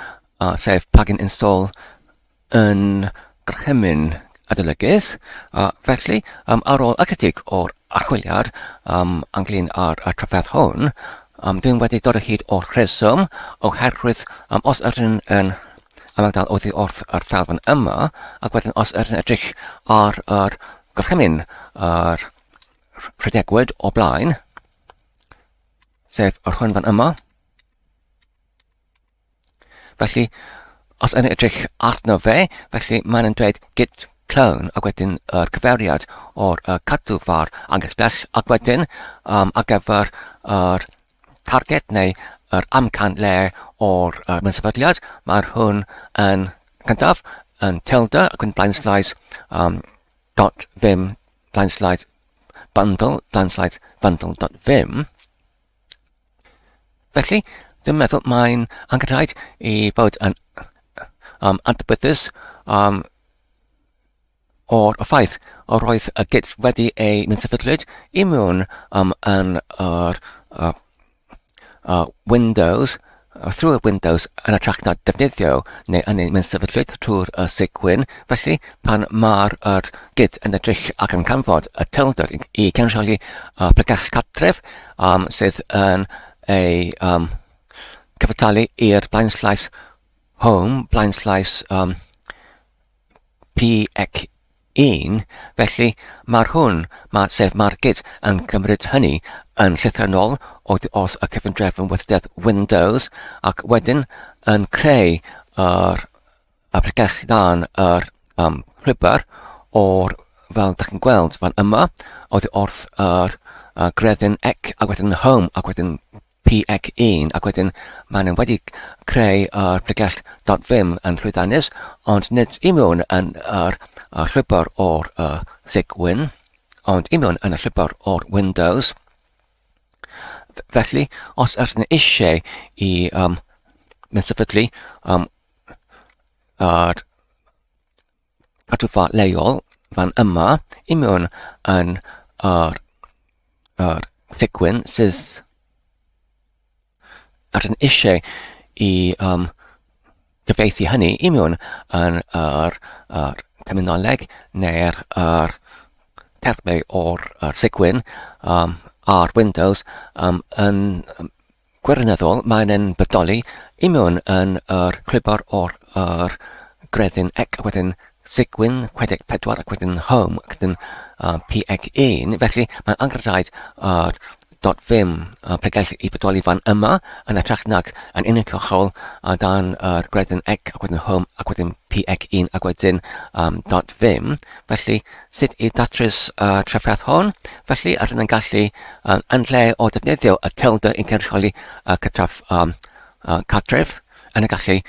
Speaker 1: sef plugin install, yn gorchymyn adolygydd. Felly, um, ar ôl ychydig o'r archwiliad um, ynglyn â'r y trafferth hwn, um, dwi'n wedi dod o hyd o'r rheswm oherwydd um, os ydyn yn ymadael oddi wrth yr ffeil fan yma, ac wedyn os ydyn edrych ar yr gorchymyn yr rhedegwyd o blaen, sef yr hwn fan yma, Felly, os yn edrych arno fe, felly mae'n yn dweud git clone ac wedyn yr cyfeiriad o'r uh, cadw far anghysbell ac wedyn um, ar gyfer yr target neu yr amcan le o'r uh, sefydliad, mae'r hwn yn cyntaf yn tilde ac yn blaen slaes um, dot vim blaen slaes bundle blaen slaes bundle dot vim. Felly, dwi'n meddwl mae'n angenrhaid i fod yn um, adnabyddus um, o'r ffaith o roedd y git wedi ei sefydlwyd i mewn um, yn yr uh, uh, Windows thrwy'r Windows yn hytrach na defnyddio neu yn ei sefydlwyd trwy'r y Cygwin. Felly, pan mae'r yr Git yn edrych ac yn canfod y tilde i cynrychioli y pregeth cartref um, sydd yn ei um, cyfartalu i'r blaenslaes home, blaenslaes um, PX1, felly mae'r hwn, mae, sef mae'r Git yn cymryd hynny yn llythrennol oddi wrth y cyfundrefn weithrededd Windows ac wedyn yn creu yr y pregeth dan yr um, llwybr o'r, fel dych chi'n gweld fan yma, oddi wrth yr uh, greddyn ec ac wedyn home ac wedyn PX1 ac wedyn maen nhw wedi creu yr pregell .vim yn llwyddiannus, ond nid i mewn yn yr, yr llwybr o'r uh, Cygwin, ond i mewn yn y llwybr o'r Windows. Felly, os ydyn ni eisiau i um, sefydlu um, yr cadwfa leol fan yma i mewn yn yr, yr cegwyn sydd ar yn eisiau i um, gyfieithu hynny i mewn yn yr, yr terminoleg neu'r yr termau o'r yr cegwyn um, ar Windows um, yn Gwirioneddol, mae'n yn bodoli i mewn yn yr llwybr o'r yr greddyn ec ac wedyn Cygwin 64 ac wedyn Home ac wedyn uh, PX1. Felly mae'n angenrhaid yr dot vim uh, pregell i bodoli fan yma yn hytrach nag yn uniongyrchol uh, dan yr greddyn ec ac wedyn Home ac wedyn PX1 ac wedyn um, dot vim. Felly, sut i datrys y trafferth hon? Felly, rydyn yn gallu, um, yn lle o defnyddio y tilde i gynrychioli y cytraf um, uh, cartref, yn y gallu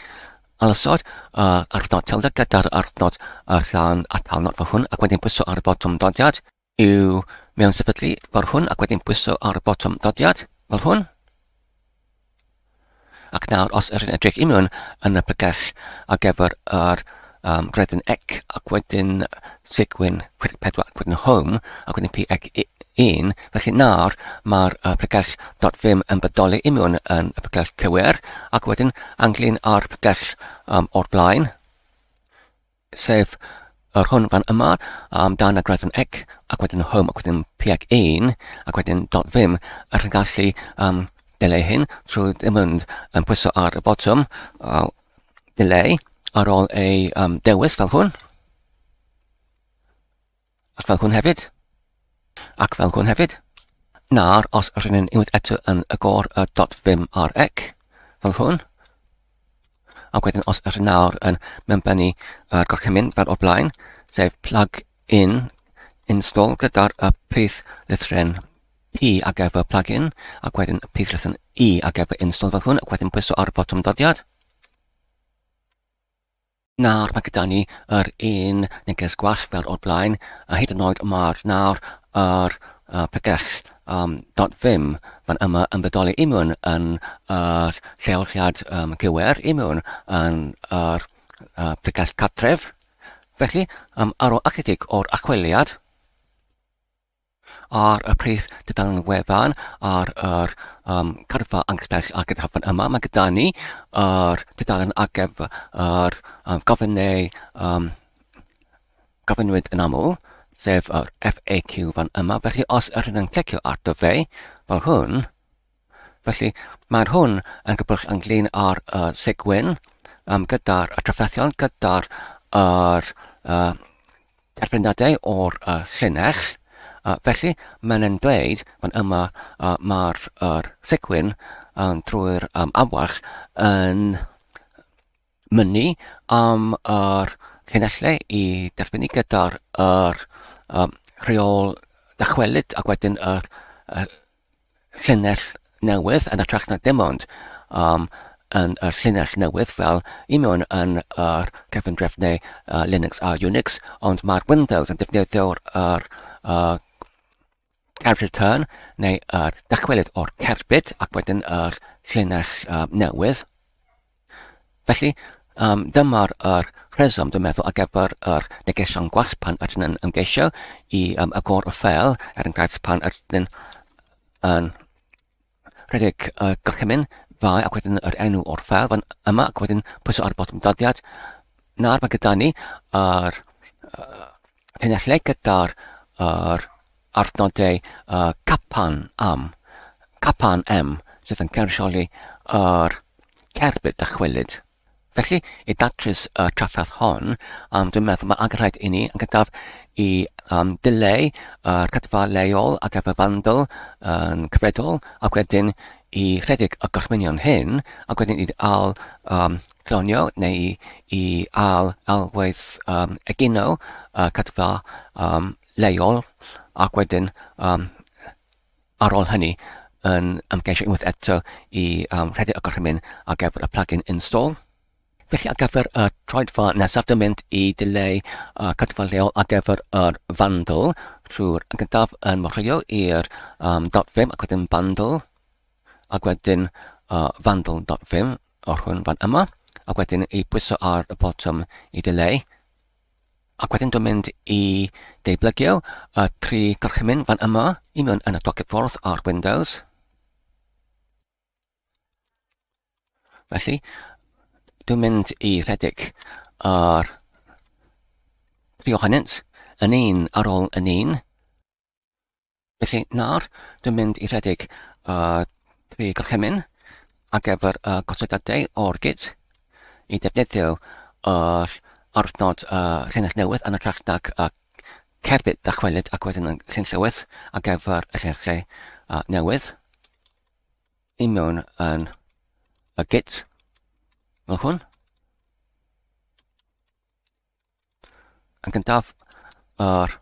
Speaker 1: alysod uh, arnod tilde gyda'r arnod y rhan atalnod fel hwn, ac wedyn pwyso ar y botwm dodiad i'w mewn sefydlu fel hwn, ac wedyn pwyso ar y botwm dodiad fel hwn. Ac nawr, os ydych chi'n edrych i mewn yn y pregell ar gyfer yr um, gredyn ec ac wedyn Sigwyn 64 ac wedyn Home ac wedyn PX1, felly nawr mae'r uh, pregell .vim yn bodoli i mewn yn y pregell cywir ac wedyn ynglyn â'r pregell um, o'r blaen, sef yr hwn fan yma, um, dan y graddyn ec, ac wedyn home, ac wedyn px1, ac wedyn dot vim, yr yn gallu um, dileu hyn trwy ddim ond yn pwyso ar y botwm uh, dileu ar ôl ei um, dewis fel hwn. Ac fel hwn hefyd. Ac fel hwn hefyd. Nawr, os rydyn ni'n unwaith eto yn y gor y dot vim ar ec, fel hwn, ac wedyn os ydyn nawr yn mewnbennu yr gorchymyn fel o'r blaen, sef plug in install gyda'r y prif lythryn P ar gyfer plug-in, ac wedyn y prif lythryn E ar gyfer install fel hwn, ac wedyn pwyso ar y botwm dodiad. Nawr mae gyda ni yr un neges gwall fel o'r blaen, a hyd yn oed mae'r nawr yr uh, pregell um, .vim fan yma yn bodoli i mewn yn yr lleoliad um, gywir, i mewn yn yr uh, pregell cartref. Felly, um, ar ôl ychydig o'r achwiliad, ar y prif dudalen wefan, ar yr um, carfa anghysbell ar gyfer fan yma. Mae gyda ni yr tudalen ar gyfer yr um, gofyn neu um, gofynnwyd yn aml, sef yr FAQ fan yma. Felly os ydyn yn clicio arno fe, fel hwn, felly mae'r hwn yn gwybod ynglyn â'r segwyn um, gyda'r trafferthion, gyda'r yr, uh, terfynadau o'r uh, llinell. Felly mae'n yn dweud fan yma uh, mae'r er segwyn um, drwy'r um, awach yn mynnu am yr llinellau i derfynu gyda'r yr, um, rheol dychwelyd ac wedyn yr, yr llinell newydd yn hytrach na dim ond um, yn y llinell newydd fel i mewn yn yr cefndrefnau uh, Linux a Unix, ond mae'r Windows yn defnyddio'r yr, uh, carriage return neu yr dychwelyd o'r cerbyd ac wedyn yr llinell uh, newydd. Felly, um, dyma'r yr rheswm, dwi'n meddwl, ar gyfer yr negesion gwas pan ydyn yn ymgeisio i um, agor y ffeil, er enghraifft pan ydyn yn rhedeg y gorchymyn fai ac wedyn yr enw o'r ffeil fan yma ac wedyn pwyso ar y botwm doddiad. Nawr mae gyda ni yr uh, llinellau gyda'r yr arddnodau uh, capan am, capan M, sydd yn cynrychioli yr cerbyd dychwelyd. Felly, i datrys y trafferth hon, um, dwi'n meddwl mae angen rhaid i ni yn gyntaf i um, dileu yr cadfa leol ar gyfer fandal yn cyfredol, ac wedyn i rhedeg y gorchmynion hyn, ac wedyn i al um, clonio neu i, i al alwaith um, egino y cadfa um, leol, ac wedyn um, ar ôl hynny yn ymgeisio unwaith eto i um, rhedeg y gorchymyn ar gyfer y plugin install. Felly ar gyfer y troedfa nesaf dwi'n mynd i dileu y cadfa lleol ar gyfer yr fandl trwy'r yn gyntaf yn morlluo i'r um, .vim ac wedyn bundle ac wedyn uh, vandal.vim o'r hwn fan yma ac wedyn i bwyso ar y botwm i dileu Ac wedyn dwi'n mynd i deiblygio y tri gorchymyn fan yma i mewn yn y docet ffordd ar Windows. Felly, dwi'n mynd i rhedeg yr tri ohonynt yn un ar ôl yn un. Felly nawr, dwi'n mynd i rhedeg y tri gorchymyn ar gyfer y gosodiadau o'r Git i defnyddio yr arfnod y llinell newydd yn hytrach nag y cerbyd dychwelyd ac wedyn y llinell newydd ar gyfer y llinellau newydd i mewn yn y Git fel hwn. Yn gyntaf, yr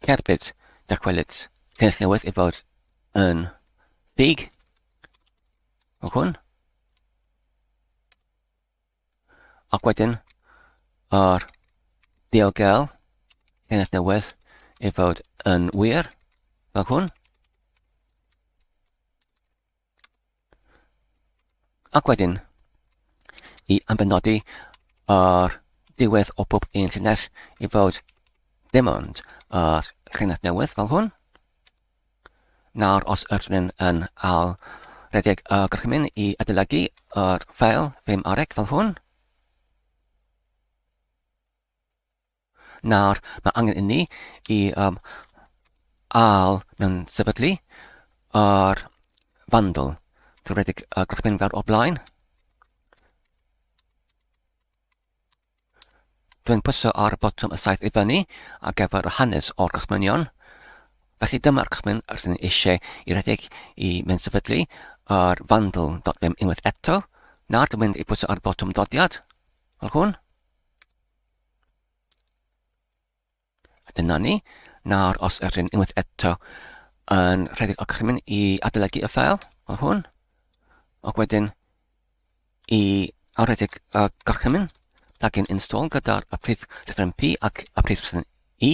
Speaker 1: cerbyd dychwelyd llinell newydd i fod yn ffug o hwn. Ac wedyn, yr diogel llinell newydd i fod yn wir fel hwn. Ac wedyn, i ambenodi yr diwedd o bob un llinell i fod dim ond yr llinell newydd fel hwn. Nawr, os ydyn yn al redeg y gorchymyn i adolygu yr ffeil ddim arec fel hwn, Nawr, mae angen inni i um, al mewn sefydlu yr fandl drwy redeg y gorchymyn fel o'r blaen. Dwi'n pwyso ar y botwm y saeth i fyny ar gyfer y hanes o'r gorchmynion. Felly dyma'r gorchymyn rydyn ni eisiau i redeg i mewn sefydlu yr fandl.vim unwaith eto. Nawr dwi'n mynd i pwyso ar y botwm dodiad, fel hwn. A dyna ni. Nawr, os ydych chi'n unwaith eto yn rhedeg y gorchymyn i adolygu y ffeil, fel hwn, ac wedyn i arredeg y gorchymyn, plugin install gyda'r y prif llythyren P ac y prif llythyren E,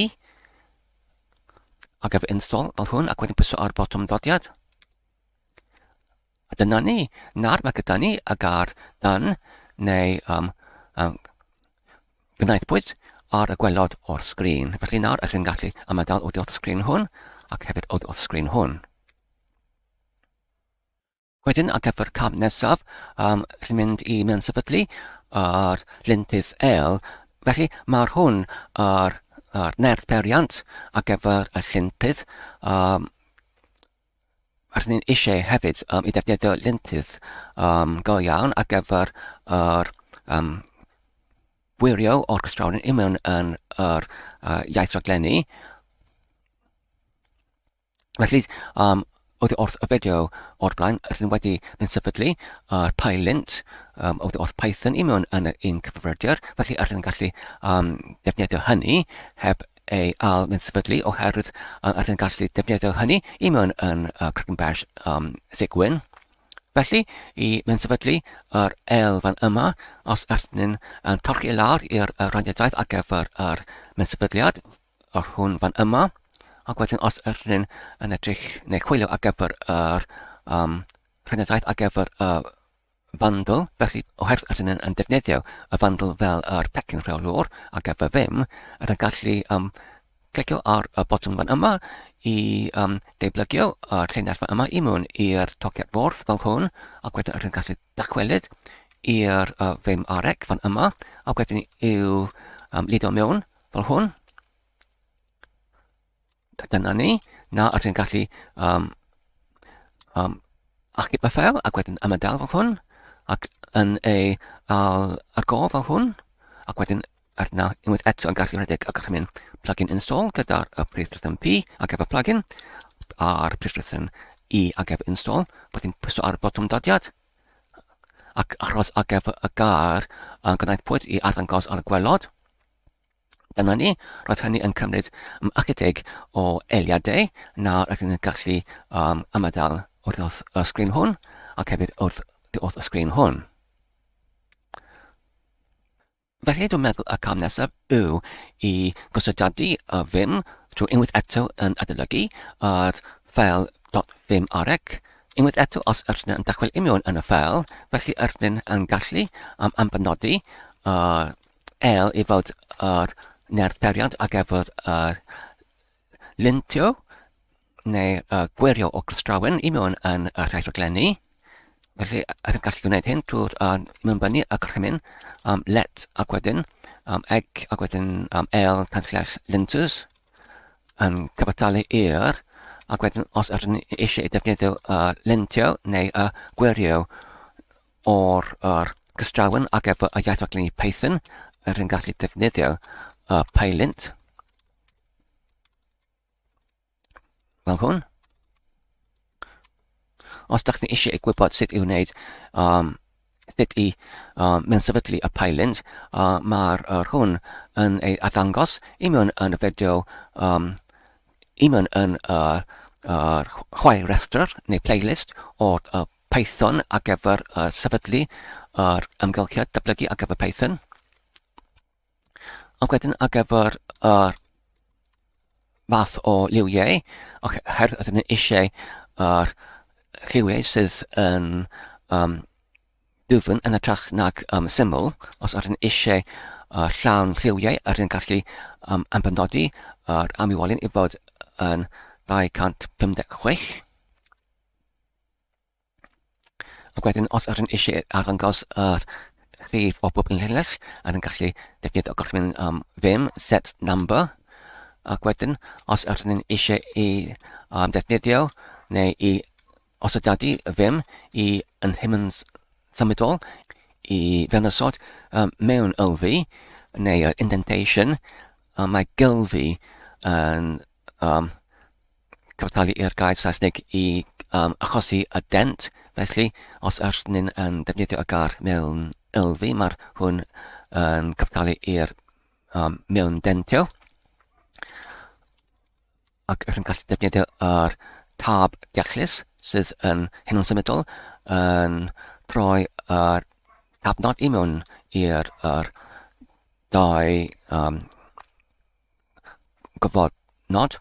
Speaker 1: ar gyfer install fel hwn, ac wedyn pwyso ar botwm dodiad. A dyna ni. Nawr mae gyda ni y gair done neu um, um, gwnaethpwyd ar y gwelod o'r sgrin. Felly nawr ydych chi'n gallu ymadael oddi wrth y sgrin hwn ac hefyd oddi wrth y sgrin hwn. Wedyn ar gyfer cam nesaf, um, chi'n mynd i mewn sefydlu yr lintydd L. Felly mae'r hwn yr yr nerth periant ar gyfer y llyntydd. Um, Rydyn ni'n eisiau hefyd um, i ddefnyddio lyntydd um, go iawn ar gyfer yr um, gwirio o'r cystrawen i mewn yn yr uh, iaith raglenni. Felly, um, oddi wrth y fideo o'r blaen, rydyn wedi mynd sefydlu yr uh, PyLint um, oddi wrth Python i mewn yn yr un cyfrifiadur, felly rydyn yn gallu um, defnyddio hynny heb ei al mynd sefydlu oherwydd uh, rydyn yn gallu defnyddio hynny i mewn yn uh, Cracking Bash um, Cygwin. Felly, i mynd sefydlu yr elfen yma, os ydyn yn torchi i lawr i'r uh, raniadaeth ar gyfer yr mynd sefydliad, yr hwn fan yma, ac wedyn os ydyn yn edrych neu chwilio ar gyfer yr um, rhenadaeth ar gyfer y fandl, felly oherwydd ydyn yn, yn defnyddio y fandl fel yr pecyn rheolwr ar gyfer Vim, ydyn gallu um, clicio ar y botwm fan yma i um, deblygio y llinell fan yma i mewn i'r tociad fwrdd fel hwn, ac wedyn ydyn gallu dychwelyd i'r uh, Vim arec fan yma, ac wedyn i'w um, lido mewn fel hwn. Dyna ni. Na, ydyn ni'n gallu um, um, achub y ffeil ac wedyn ymadael fel hwn ac yn ei al ar gof fel hwn ac wedyn ar na unwaith eto yn gallu rhedeg y gorchymyn plugin install gyda'r y prif drythen P ar gyfer plugin a'r prif drythen E ar gyfer install wedyn pwyso ar y botwm dodiad ac aros ar gyfer y gair a gwnaethpwyd i arddangos ar y gwelod. Dyna ni, roedd hynny yn cymryd um, ychydig o eiliadau. Nawr rydyn ni'n gallu um, ymadael wrth y sgrin hwn ac hefyd wrth, wrth y sgrin hwn. Felly dwi'n meddwl y cam nesaf yw i gosodadu y Vim trwy unwaith eto yn adolygu yr ffeil .vimrec. Unwaith eto os ydyn yn dychwel union yn y ffeil, felly ydyn yn gallu um, ambenodi yr L i fod yr nertheriad ar gyfer yr lintio neu y gwirio o glystrawen i mewn yn y rhai rhaglenni. Felly, ydych yn gallu gwneud hyn trwy'r uh, mewnbynnu y gorchymyn um, let ac wedyn um, egg ac wedyn um, L tan slash linters yn cyfartalu i'r ac wedyn os ydyn ni eisiau ei defnyddio uh, lintio neu uh, gwirio o'r yr cystrawen ar gyfer y iaith raglenni Python, rydyn gallu defnyddio y PyLint fel hwn. Os ydych chi eisiau gwybod sut i wneud, um, sut i um, mewn sefydlu y PyLint, uh, mae'r er hwn yn ei arddangos i mewn yn y fideo um, i mewn yn y uh, chwaer rhestr neu playlist o'r uh, Python ar gyfer uh, sefydlu yr amgylchedd datblygu ar gyfer Python. Ac wedyn ar gyfer yr fath o liwiau, oherwydd ydyn ni eisiau yr lliwiau sydd yn um, dwfn yn hytrach nag um, syml, os ydyn ni eisiau uh, llawn lliwiau, ydyn ni'n gallu um, ambenodi yr amywolyn i fod yn 256. Ac wedyn, os ydyn eisiau arddangos y rhif o bob llinell, ydyn gallu defnyddio gorchymyn um, vim set number. Ac wedyn, os ydyn eisiau i um, defnyddio neu i osodadu vim i yn hymyn symudol i fewnysod um, mewn ylfi neu indentation, um, mae gylfi yn um, cyfartalu i'r gair Saesneg i um, achosi y dent, felly os ydyn ni'n yn defnyddio y gair mewn ylfi, mae'r hwn yn cyfartalu i'r um, mewn dentio. Ac ydyn gallu defnyddio yr tab deallus sydd yn hyn symudol yn troi yr tab nod i mewn i'r yr dau um, gyfnod,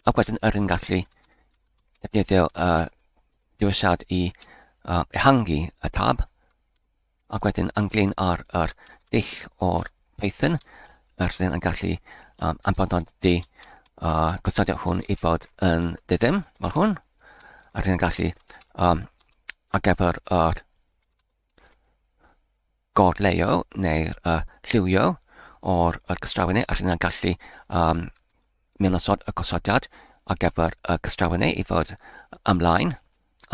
Speaker 1: ac wedyn yr yn gallu defnyddio y dewisiad i uh, ehangu y tab, ac wedyn ynglyn ar yr dull o'r Python, yr yn gallu um, ambenodi uh, gosodiad hwn i fod yn ddiddim fel hwn, yr yn gallu um, ar gyfer yr gorleuo neu'r uh, lliwio. o'r yr cystrawenau a rydyn gallu um, mewnosod y gosodiad ar gyfer y cystrawenau i fod ymlaen.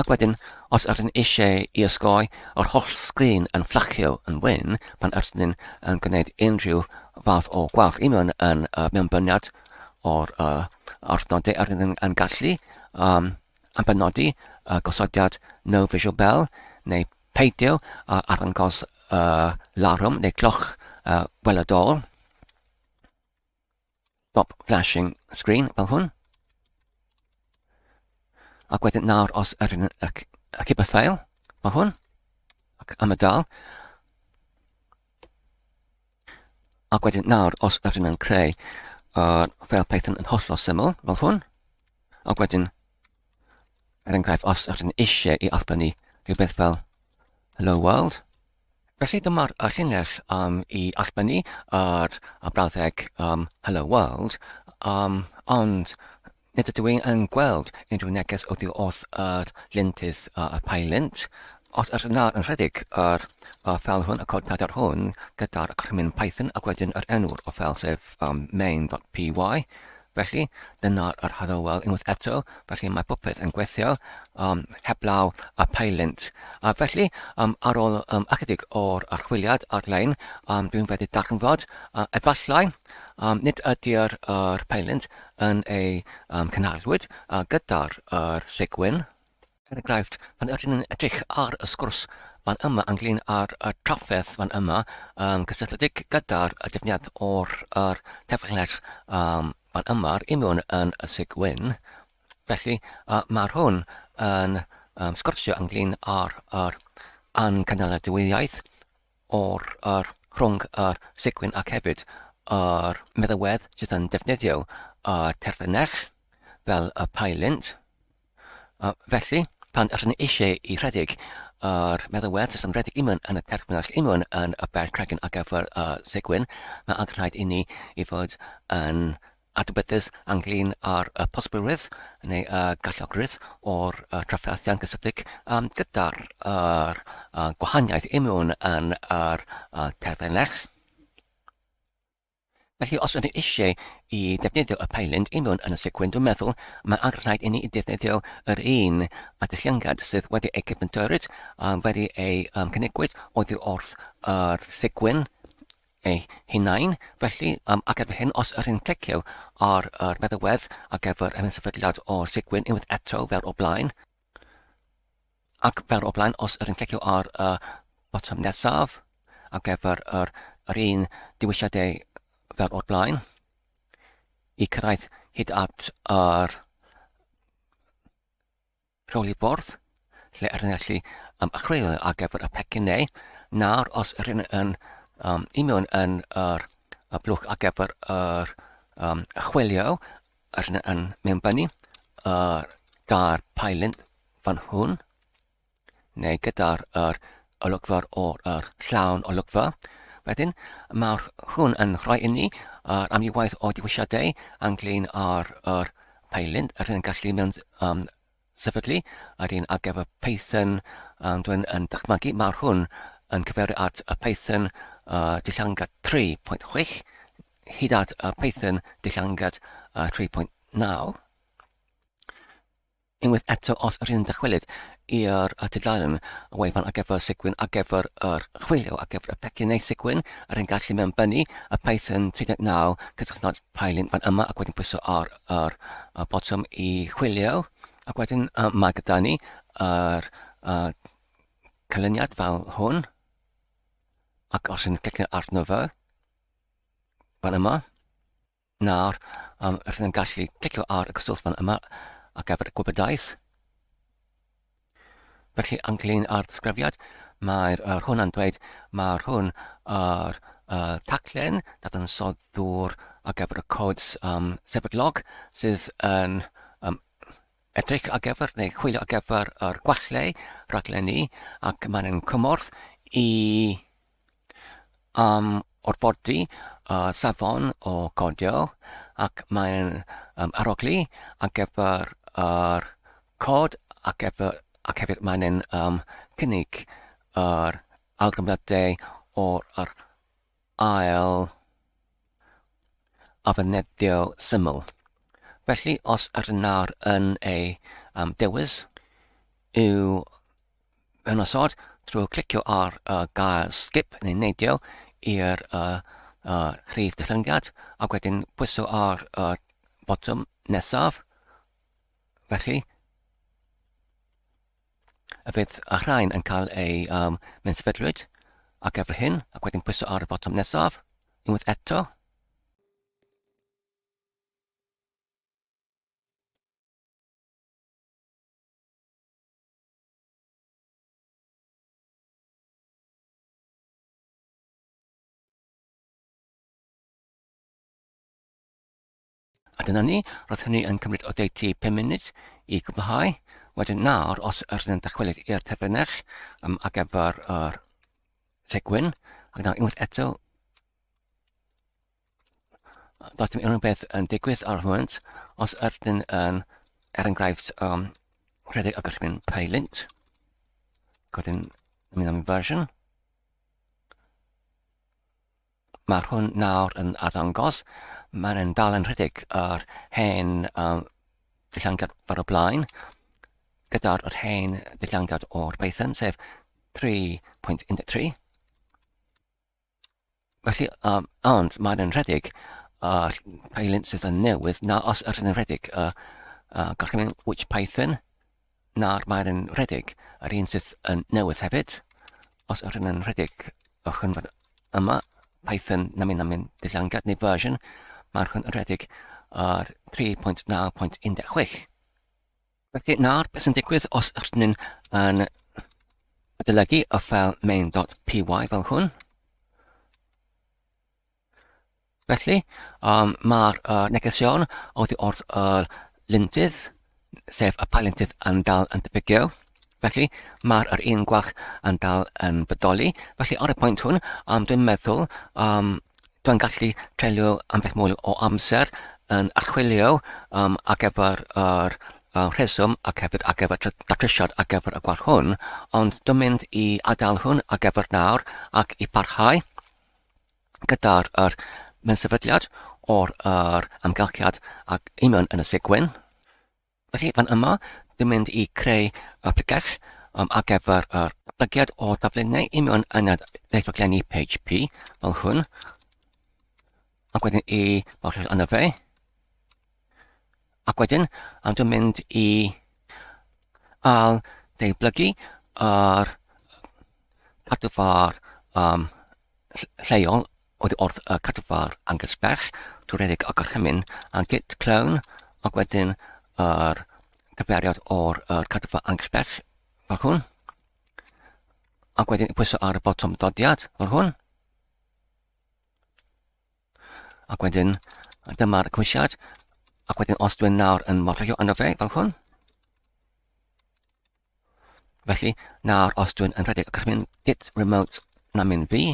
Speaker 1: Ac wedyn, os ydyn eisiau i osgoi yr holl sgrin yn fflachio yn wyn pan ydyn yn gwneud unrhyw fath o gwalch i mewn yn y mewnbyniad o'r uh, arddnodau ydyn yn gallu um, yn benodi y gosodiad No Visual Bell neu peidio â arddangos y larwm neu cloch uh, weledol. Stop flashing screen fel hwn. Ac wedyn nawr os ydyn yn achub y ffael fel hwn, ac am y dal. Ac wedyn nawr os ydyn yn creu uh, ffeil Python yn hollol syml fel hwn, ac wedyn er enghraifft os ydyn eisiau i allbynnu rhywbeth fel Hello World, Felly dyma'r llinell um, i allbynnu yr y brawddeg um, Hello World, um, ond nid ydw i yn gweld unrhyw neges oddi wrth yr lintydd uh, y pylint. Os ydych nawr yn rhedeg yr uh, ffeil hwn, y cod pedair hwn, gyda'r acronym Python ac wedyn yr enw'r o ffeil sef um, main.py, Felly, dyna'r yr Hello World unwaith eto, felly mae popeth yn gweithio um, heblaw y peilint. A felly, um, ar ôl um, ychydig o'r archwiliad ar-lein, um, dwi'n wedi darganfod, uh, efallai, um, nid ydy'r yr peilint yn ei um, cynhaliwyd uh, gyda'r yr segwyn. Er enghraifft, pan ydyn yn edrych ar y sgwrs fan yma ynglyn â'r y trafferth fan yma yn gysylltiedig gyda'r y defnydd o'r yr teflell um, fan yma union yn y sig wyn. Felly, uh, mae'r hwn yn um, sgwrsio ynglyn â'r yr angynaladwyaeth o'r yr rhwng yr sigwyn ac hefyd yr meddalwedd sydd yn defnyddio y terfynell fel y pylint. Felly, pan ydyn ni eisiau i rhedeg yr meddalwedd sydd yn rhedeg union yn y terfynell union yn y ber cregyn ar gyfer y segwyn, mae angen rhaid i ni i fod yn adnabyddus ynglyn â'r y posibilrwydd neu y galluogrwydd o'r y trafferthion gysylltiedig um, gyda'r yr, uh, gwahaniaeth union yn yr uh, terfynell. Felly, os ydyn ni eisiau i ddefnyddio y peilint i mewn yn y secwyn, dwi'n meddwl mae angen rhaid i ni ddefnyddio yr un addysgiad sydd wedi ei cydfyntyrwyd, um, wedi ei um, cynigwyd oddi wrth yr secwyn ei hunain. Felly, um, ac erbyn hyn, os ydyn ni'n clicio ar yr meddalwedd ar gyfer yr sefydliad o'r secwyn unwaith eto fel o blaen, Ac fel o'r blaen, os ydyn clicio ar y botwm nesaf ar gyfer yr, yr un dewisiadau fel o'r blaen, i cyrraedd hyd at yr rheoli bwrdd, lle ydyn gallu um, ychwanegu ar gyfer y pecyn neu nawr os ydyn yn um, i mewn yn yr, y blwch ar gyfer yr um, chwilio, ydyn yn mewnbynnu yr gair pylint fan hwn, neu gyda'r yr olygfa o'r yr llawn olygfa. Wedyn, mae'r hwn yn rhoi inni yr amrywiaeth o dewisiadau ynglyn â'r yr peilint, yr hyn yn gallu mewn um, sefydlu, yr un ar gyfer Python, um, dwi'n yn dychmygu, mae'r hwn yn cyfeirio at y Python uh, dillangad 3.6 hyd at y Python dillangad uh, 3.9. Unwaith eto, os ydyn yn dychwelyd i'r tudalen y wefan ar gyfer Sigwyn, ar gyfer yr chwilio, ar gyfer y pecyn neu Sigwyn, yr yn gallu mewnbynnu y Python 39 cysylltnod pylint fan yma ac wedyn pwyso ar yr y botwm i chwilio ac wedyn uh, mae gyda ni yr uh, canlyniad fel hwn ac os yn clicio arno fe fan yma Nawr, um, rydyn yn gallu clicio ar y cyswllt fan yma ar gyfer y gwybodaeth. Felly, ynglyn â'r disgrifiad, mae'r er hwn yn dweud mae'r hwn yr uh, taclen dadansoddwr ar gyfer y codes um, sefydlog sydd yn um, edrych ar gyfer neu chwilio ar gyfer yr gwallau rhaglenni ac mae'n cymorth i am orfodi y safon o godio ac mae'n um, arogli ar gyfer yr cod ac, efo, ac hefyd mae'n um, cynnig yr awgrymiadau o'r yr ail afyneddio syml. Felly, os ydyn nawr yn ei um, dewis i'w mewnosod trwy clicio ar y gair skip neu neidio i'r uh, uh, rhif dillyngiad ac wedyn pwyso ar y botwm nesaf. Felly, y fydd y rhain yn cael eu um, mynd sefydlwyd ar gyfer hyn ac wedyn pwyso ar y botwm nesaf unwaith eto. A dyna ni, roedd hynny yn cymryd oddeutu 5 munud i gwblhau. Wedyn nawr, os ydyn yn dychwelyd i'r terfynell um, ar gyfer yr segwyn, ac nawr unwaith eto, does dim unrhyw beth yn digwydd ar y foment, os ydyn yn, er enghraifft, um, rhedeg y gorchymyn pylint, wedyn mynd am version, Mae'r hwn nawr yn arddangos. Mae'n yn dal yn rhedeg yr hen um, dillangad fel o blaen, gyda'r yr hen dillangad o'r Python, sef 3.13. Felly, um, ond mae'n yn rhedeg y uh, peilint sydd yn newydd, na os yr yn rhedeg y uh, uh, gorchymyn which Python, Nawr mae'r yn rhedeg, yr un sydd yn newydd hefyd. Os ydyn yn rhedeg y hwn fan yma, Python namyn namyn dillangad neu version, mae'r hwn yn rhedeg ar 3.9.16. Felly nawr, beth sy'n digwydd os ydyn ni'n yn adolygu y ffeil main.py fel hwn? Felly, um, mae'r uh, negesion oddi wrth y lintydd, sef y pa lintydd yn dal yn debygio. Felly, mae'r yr un gwalch yn dal yn bodoli. Felly, ar y pwynt hwn, um, dwi'n meddwl, um, dwi'n gallu treulio ambell mwy o amser yn archwilio um, ar gyfer yr uh, rheswm ac hefyd ar gyfer datrysiad ar gyfer y gwalch hwn, ond dwi'n mynd i adael hwn ar gyfer nawr ac i parhau gyda'r yr mensefydliad o'r yr amgylchiad ac union yn y segwen. Felly fan yma, dwi'n mynd i creu y pregell um, ar gyfer yr datblygiad o daflennau union yn y ddeithoglenni PHP fel hwn. Ac wedyn i borthol yna fe. Ac wedyn, um, dwi'n mynd i al deublygu yr cadwfar um, lleol oddi wrth y cadwfar Angus Bell drwy redeg y gorchymyn a git clone ac wedyn yr cyfeiriad o'r yr cadwfar Angus Bell fel hwn ac wedyn pwyso ar y botwm dodiad fel hwn ac wedyn dyma'r cwysiad ac wedyn os dwi'n nawr yn morlio yno fe fel hwn Felly, nawr os dwi'n yn rhedeg y gorchymyn git remote na mynd fi,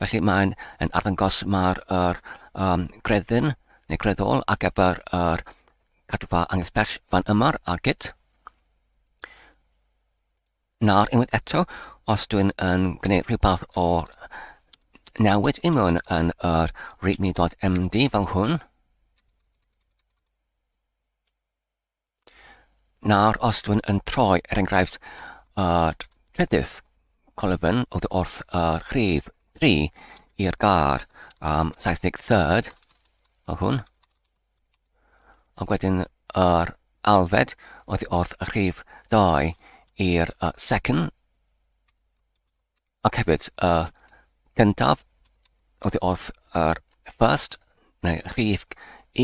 Speaker 1: felly mae'n yn arddangos mae'r yr, um, greddyn neu greddol ar gyfer yr cadwfa anghysbell fan yma ar git. Nawr, unwaith eto, os dwi'n yn gwneud rhywbeth o'r newid i mewn yn yr readme.md fel hwn, Nawr, os dwi'n yn troi, er enghraifft, y trydydd colofn oddi wrth y rhif 3 i'r gair um, Saesneg third, fel hwn, ac wedyn yr alfed oddi wrth y rhif 2 i'r uh, second, Ac hefyd, y gyntaf oddi wrth yr first, neu rhif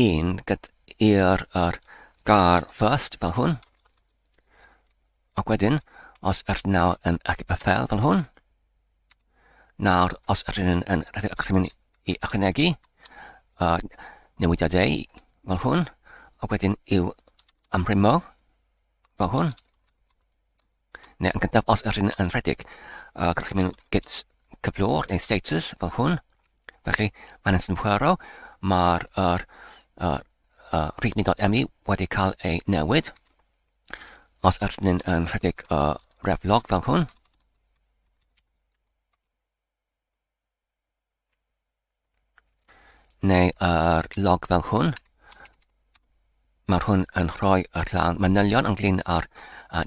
Speaker 1: un gyd i'r yr gair first fel hwn. Ac wedyn, os yr nawr yn achub y ffel fel hwn, nawr os yr un yn rhedeg y crymyn i ychwanegu uh, newidiadau fel hwn, ac wedyn i'w amrhymo fel hwn. Neu yn gyntaf, os ydyn yn rhedeg uh, gorchymyn git cyflwr neu status fel hwn, felly mae'n synhwyro mae'r er, er, uh, readme.me wedi cael ei newid. Os ydyn yn rhedeg uh, reflog fel hwn, neu yr log fel hwn. Mae'r hwn yn rhoi y rhan manylion ynglyn â'r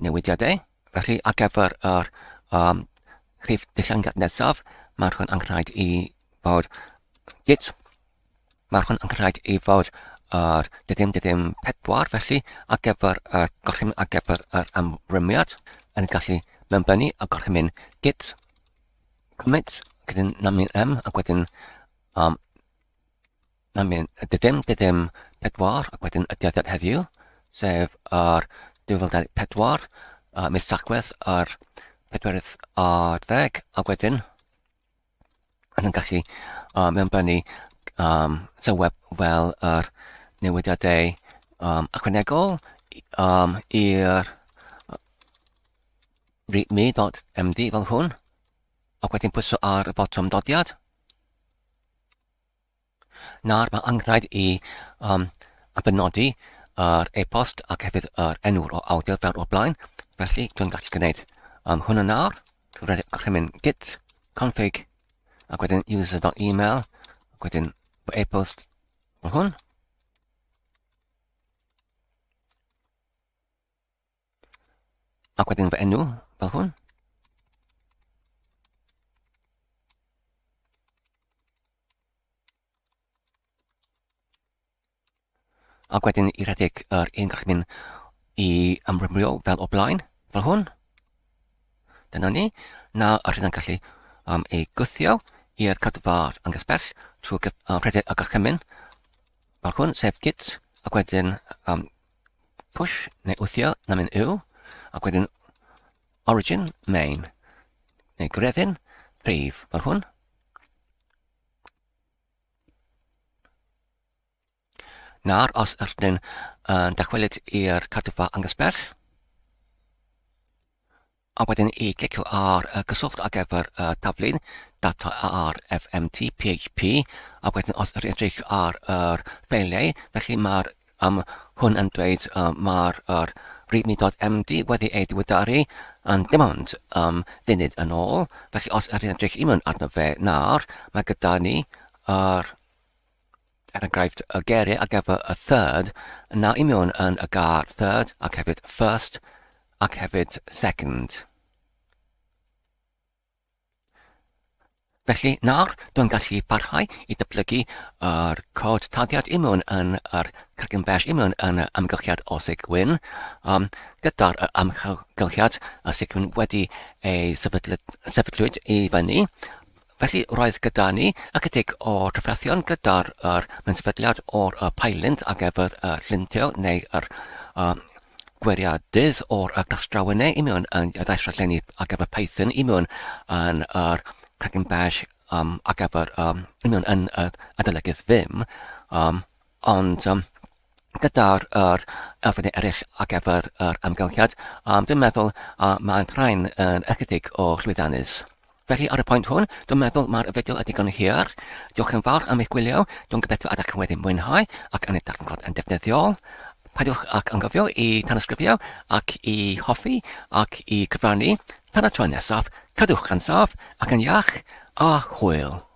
Speaker 1: newidiadau. Felly, ar gyfer yr um, rhif dillyngiad nesaf, mae'r hwn yn rhaid i fod git. Mae'r hwn yn rhaid i fod yr dydym dydym pedwar, felly ar gyfer y gorchymyn ar gyfer yr amrymiad, yn gallu mewnbynnu y gorchymyn git commit gyda namyn m ac wedyn um, namyn dydym dydym pedwar ac wedyn y dyddiad heddiw, sef yr 2024, uh, mis Tachwedd yr pedwerydd ar ddeg, ac wedyn yn yn gallu uh, mewnbynnu um, sylweb fel yr newidiadau um, ychwanegol um, i'r readme.md fel hwn, ac wedyn pwyso ar y botwm dodiad. Nawr mae anghraid i um, abenodi yr e-post ac hefyd yr enw'r o awdur fel o'r blaen. Felly dwi'n gallu gwneud um, hwn yn nawr. Dwi'n rhaid gorchymyn git config ac wedyn user.email ac wedyn fy e-post fel hwn. Ac wedyn fy enw, fel hwn. Ac wedyn i redeg yr un gorchymyn i amrywio fel o blaen, fel hwn. Dyna ni. Na, yr hyn yn gallu um, ei gwthio i'r cadwfar angysbell trwy uh, rhedeg y gorchymyn fel hwn, sef git, ac wedyn um, push neu wthio na mynd yw, ac wedyn origin main, neu gwreddyn prif fel hwn. Nawr, os ydyn yn dychwelyd i'r cadwfa angysbell, a wedyn i glicio ar y cyswllt ar gyfer y taflen data ar FMT PHP, a wedyn os ydych edrych ar yr ffeiliau, felly mae'r um, hwn yn dweud uh, mae'r er readme.md wedi ei diweddaru yn dim ond um, funud yn ôl, felly os ydych edrych i mewn arno fe nawr, mae gyda ni yr er enghraifft, y geiriau ar gyfer y third, yna i mewn yn y gair third ac hefyd first ac hefyd second. Felly, nawr, dwi'n gallu parhau i dyblygu yr cod taddiad i mewn yn yr cregyn bash i mewn yn y amgylchiad o Sigwyn, um, gyda'r amgylchiad y Sigwyn wedi ei sefydlwyd i fyny. Felly, roedd gyda ni ychydig o drafferthion gyda'r yr mensefydliad o'r y pylint ar gyfer y llunio neu yr um, gwiriadydd o'r y glasdrawennau i mewn yn y daith rhaglenni ar gyfer Python i mewn yn yr Kraken Bash um, ar gyfer um, i mewn yn y adolygydd Vim. Um, ond um, gyda'r yr elfennau eraill ar gyfer yr amgylchiad, um, dwi'n meddwl uh, mae'n rhain yn ychydig o llwyddiannus. Felly ar y pwynt hwn, dwi'n meddwl mae'r fideo yn digon hir. Diolch yn fawr am eich gwylio, dwi'n gobeithio ydych chi wedi mwynhau ac yn ei darganfod yn defnyddiol. Peidiwch ac anghofio i tanysgrifio ac i hoffi ac i cyfrannu. Tan y tro nesaf, cadwch yn saff ac yn iach, a hwyl!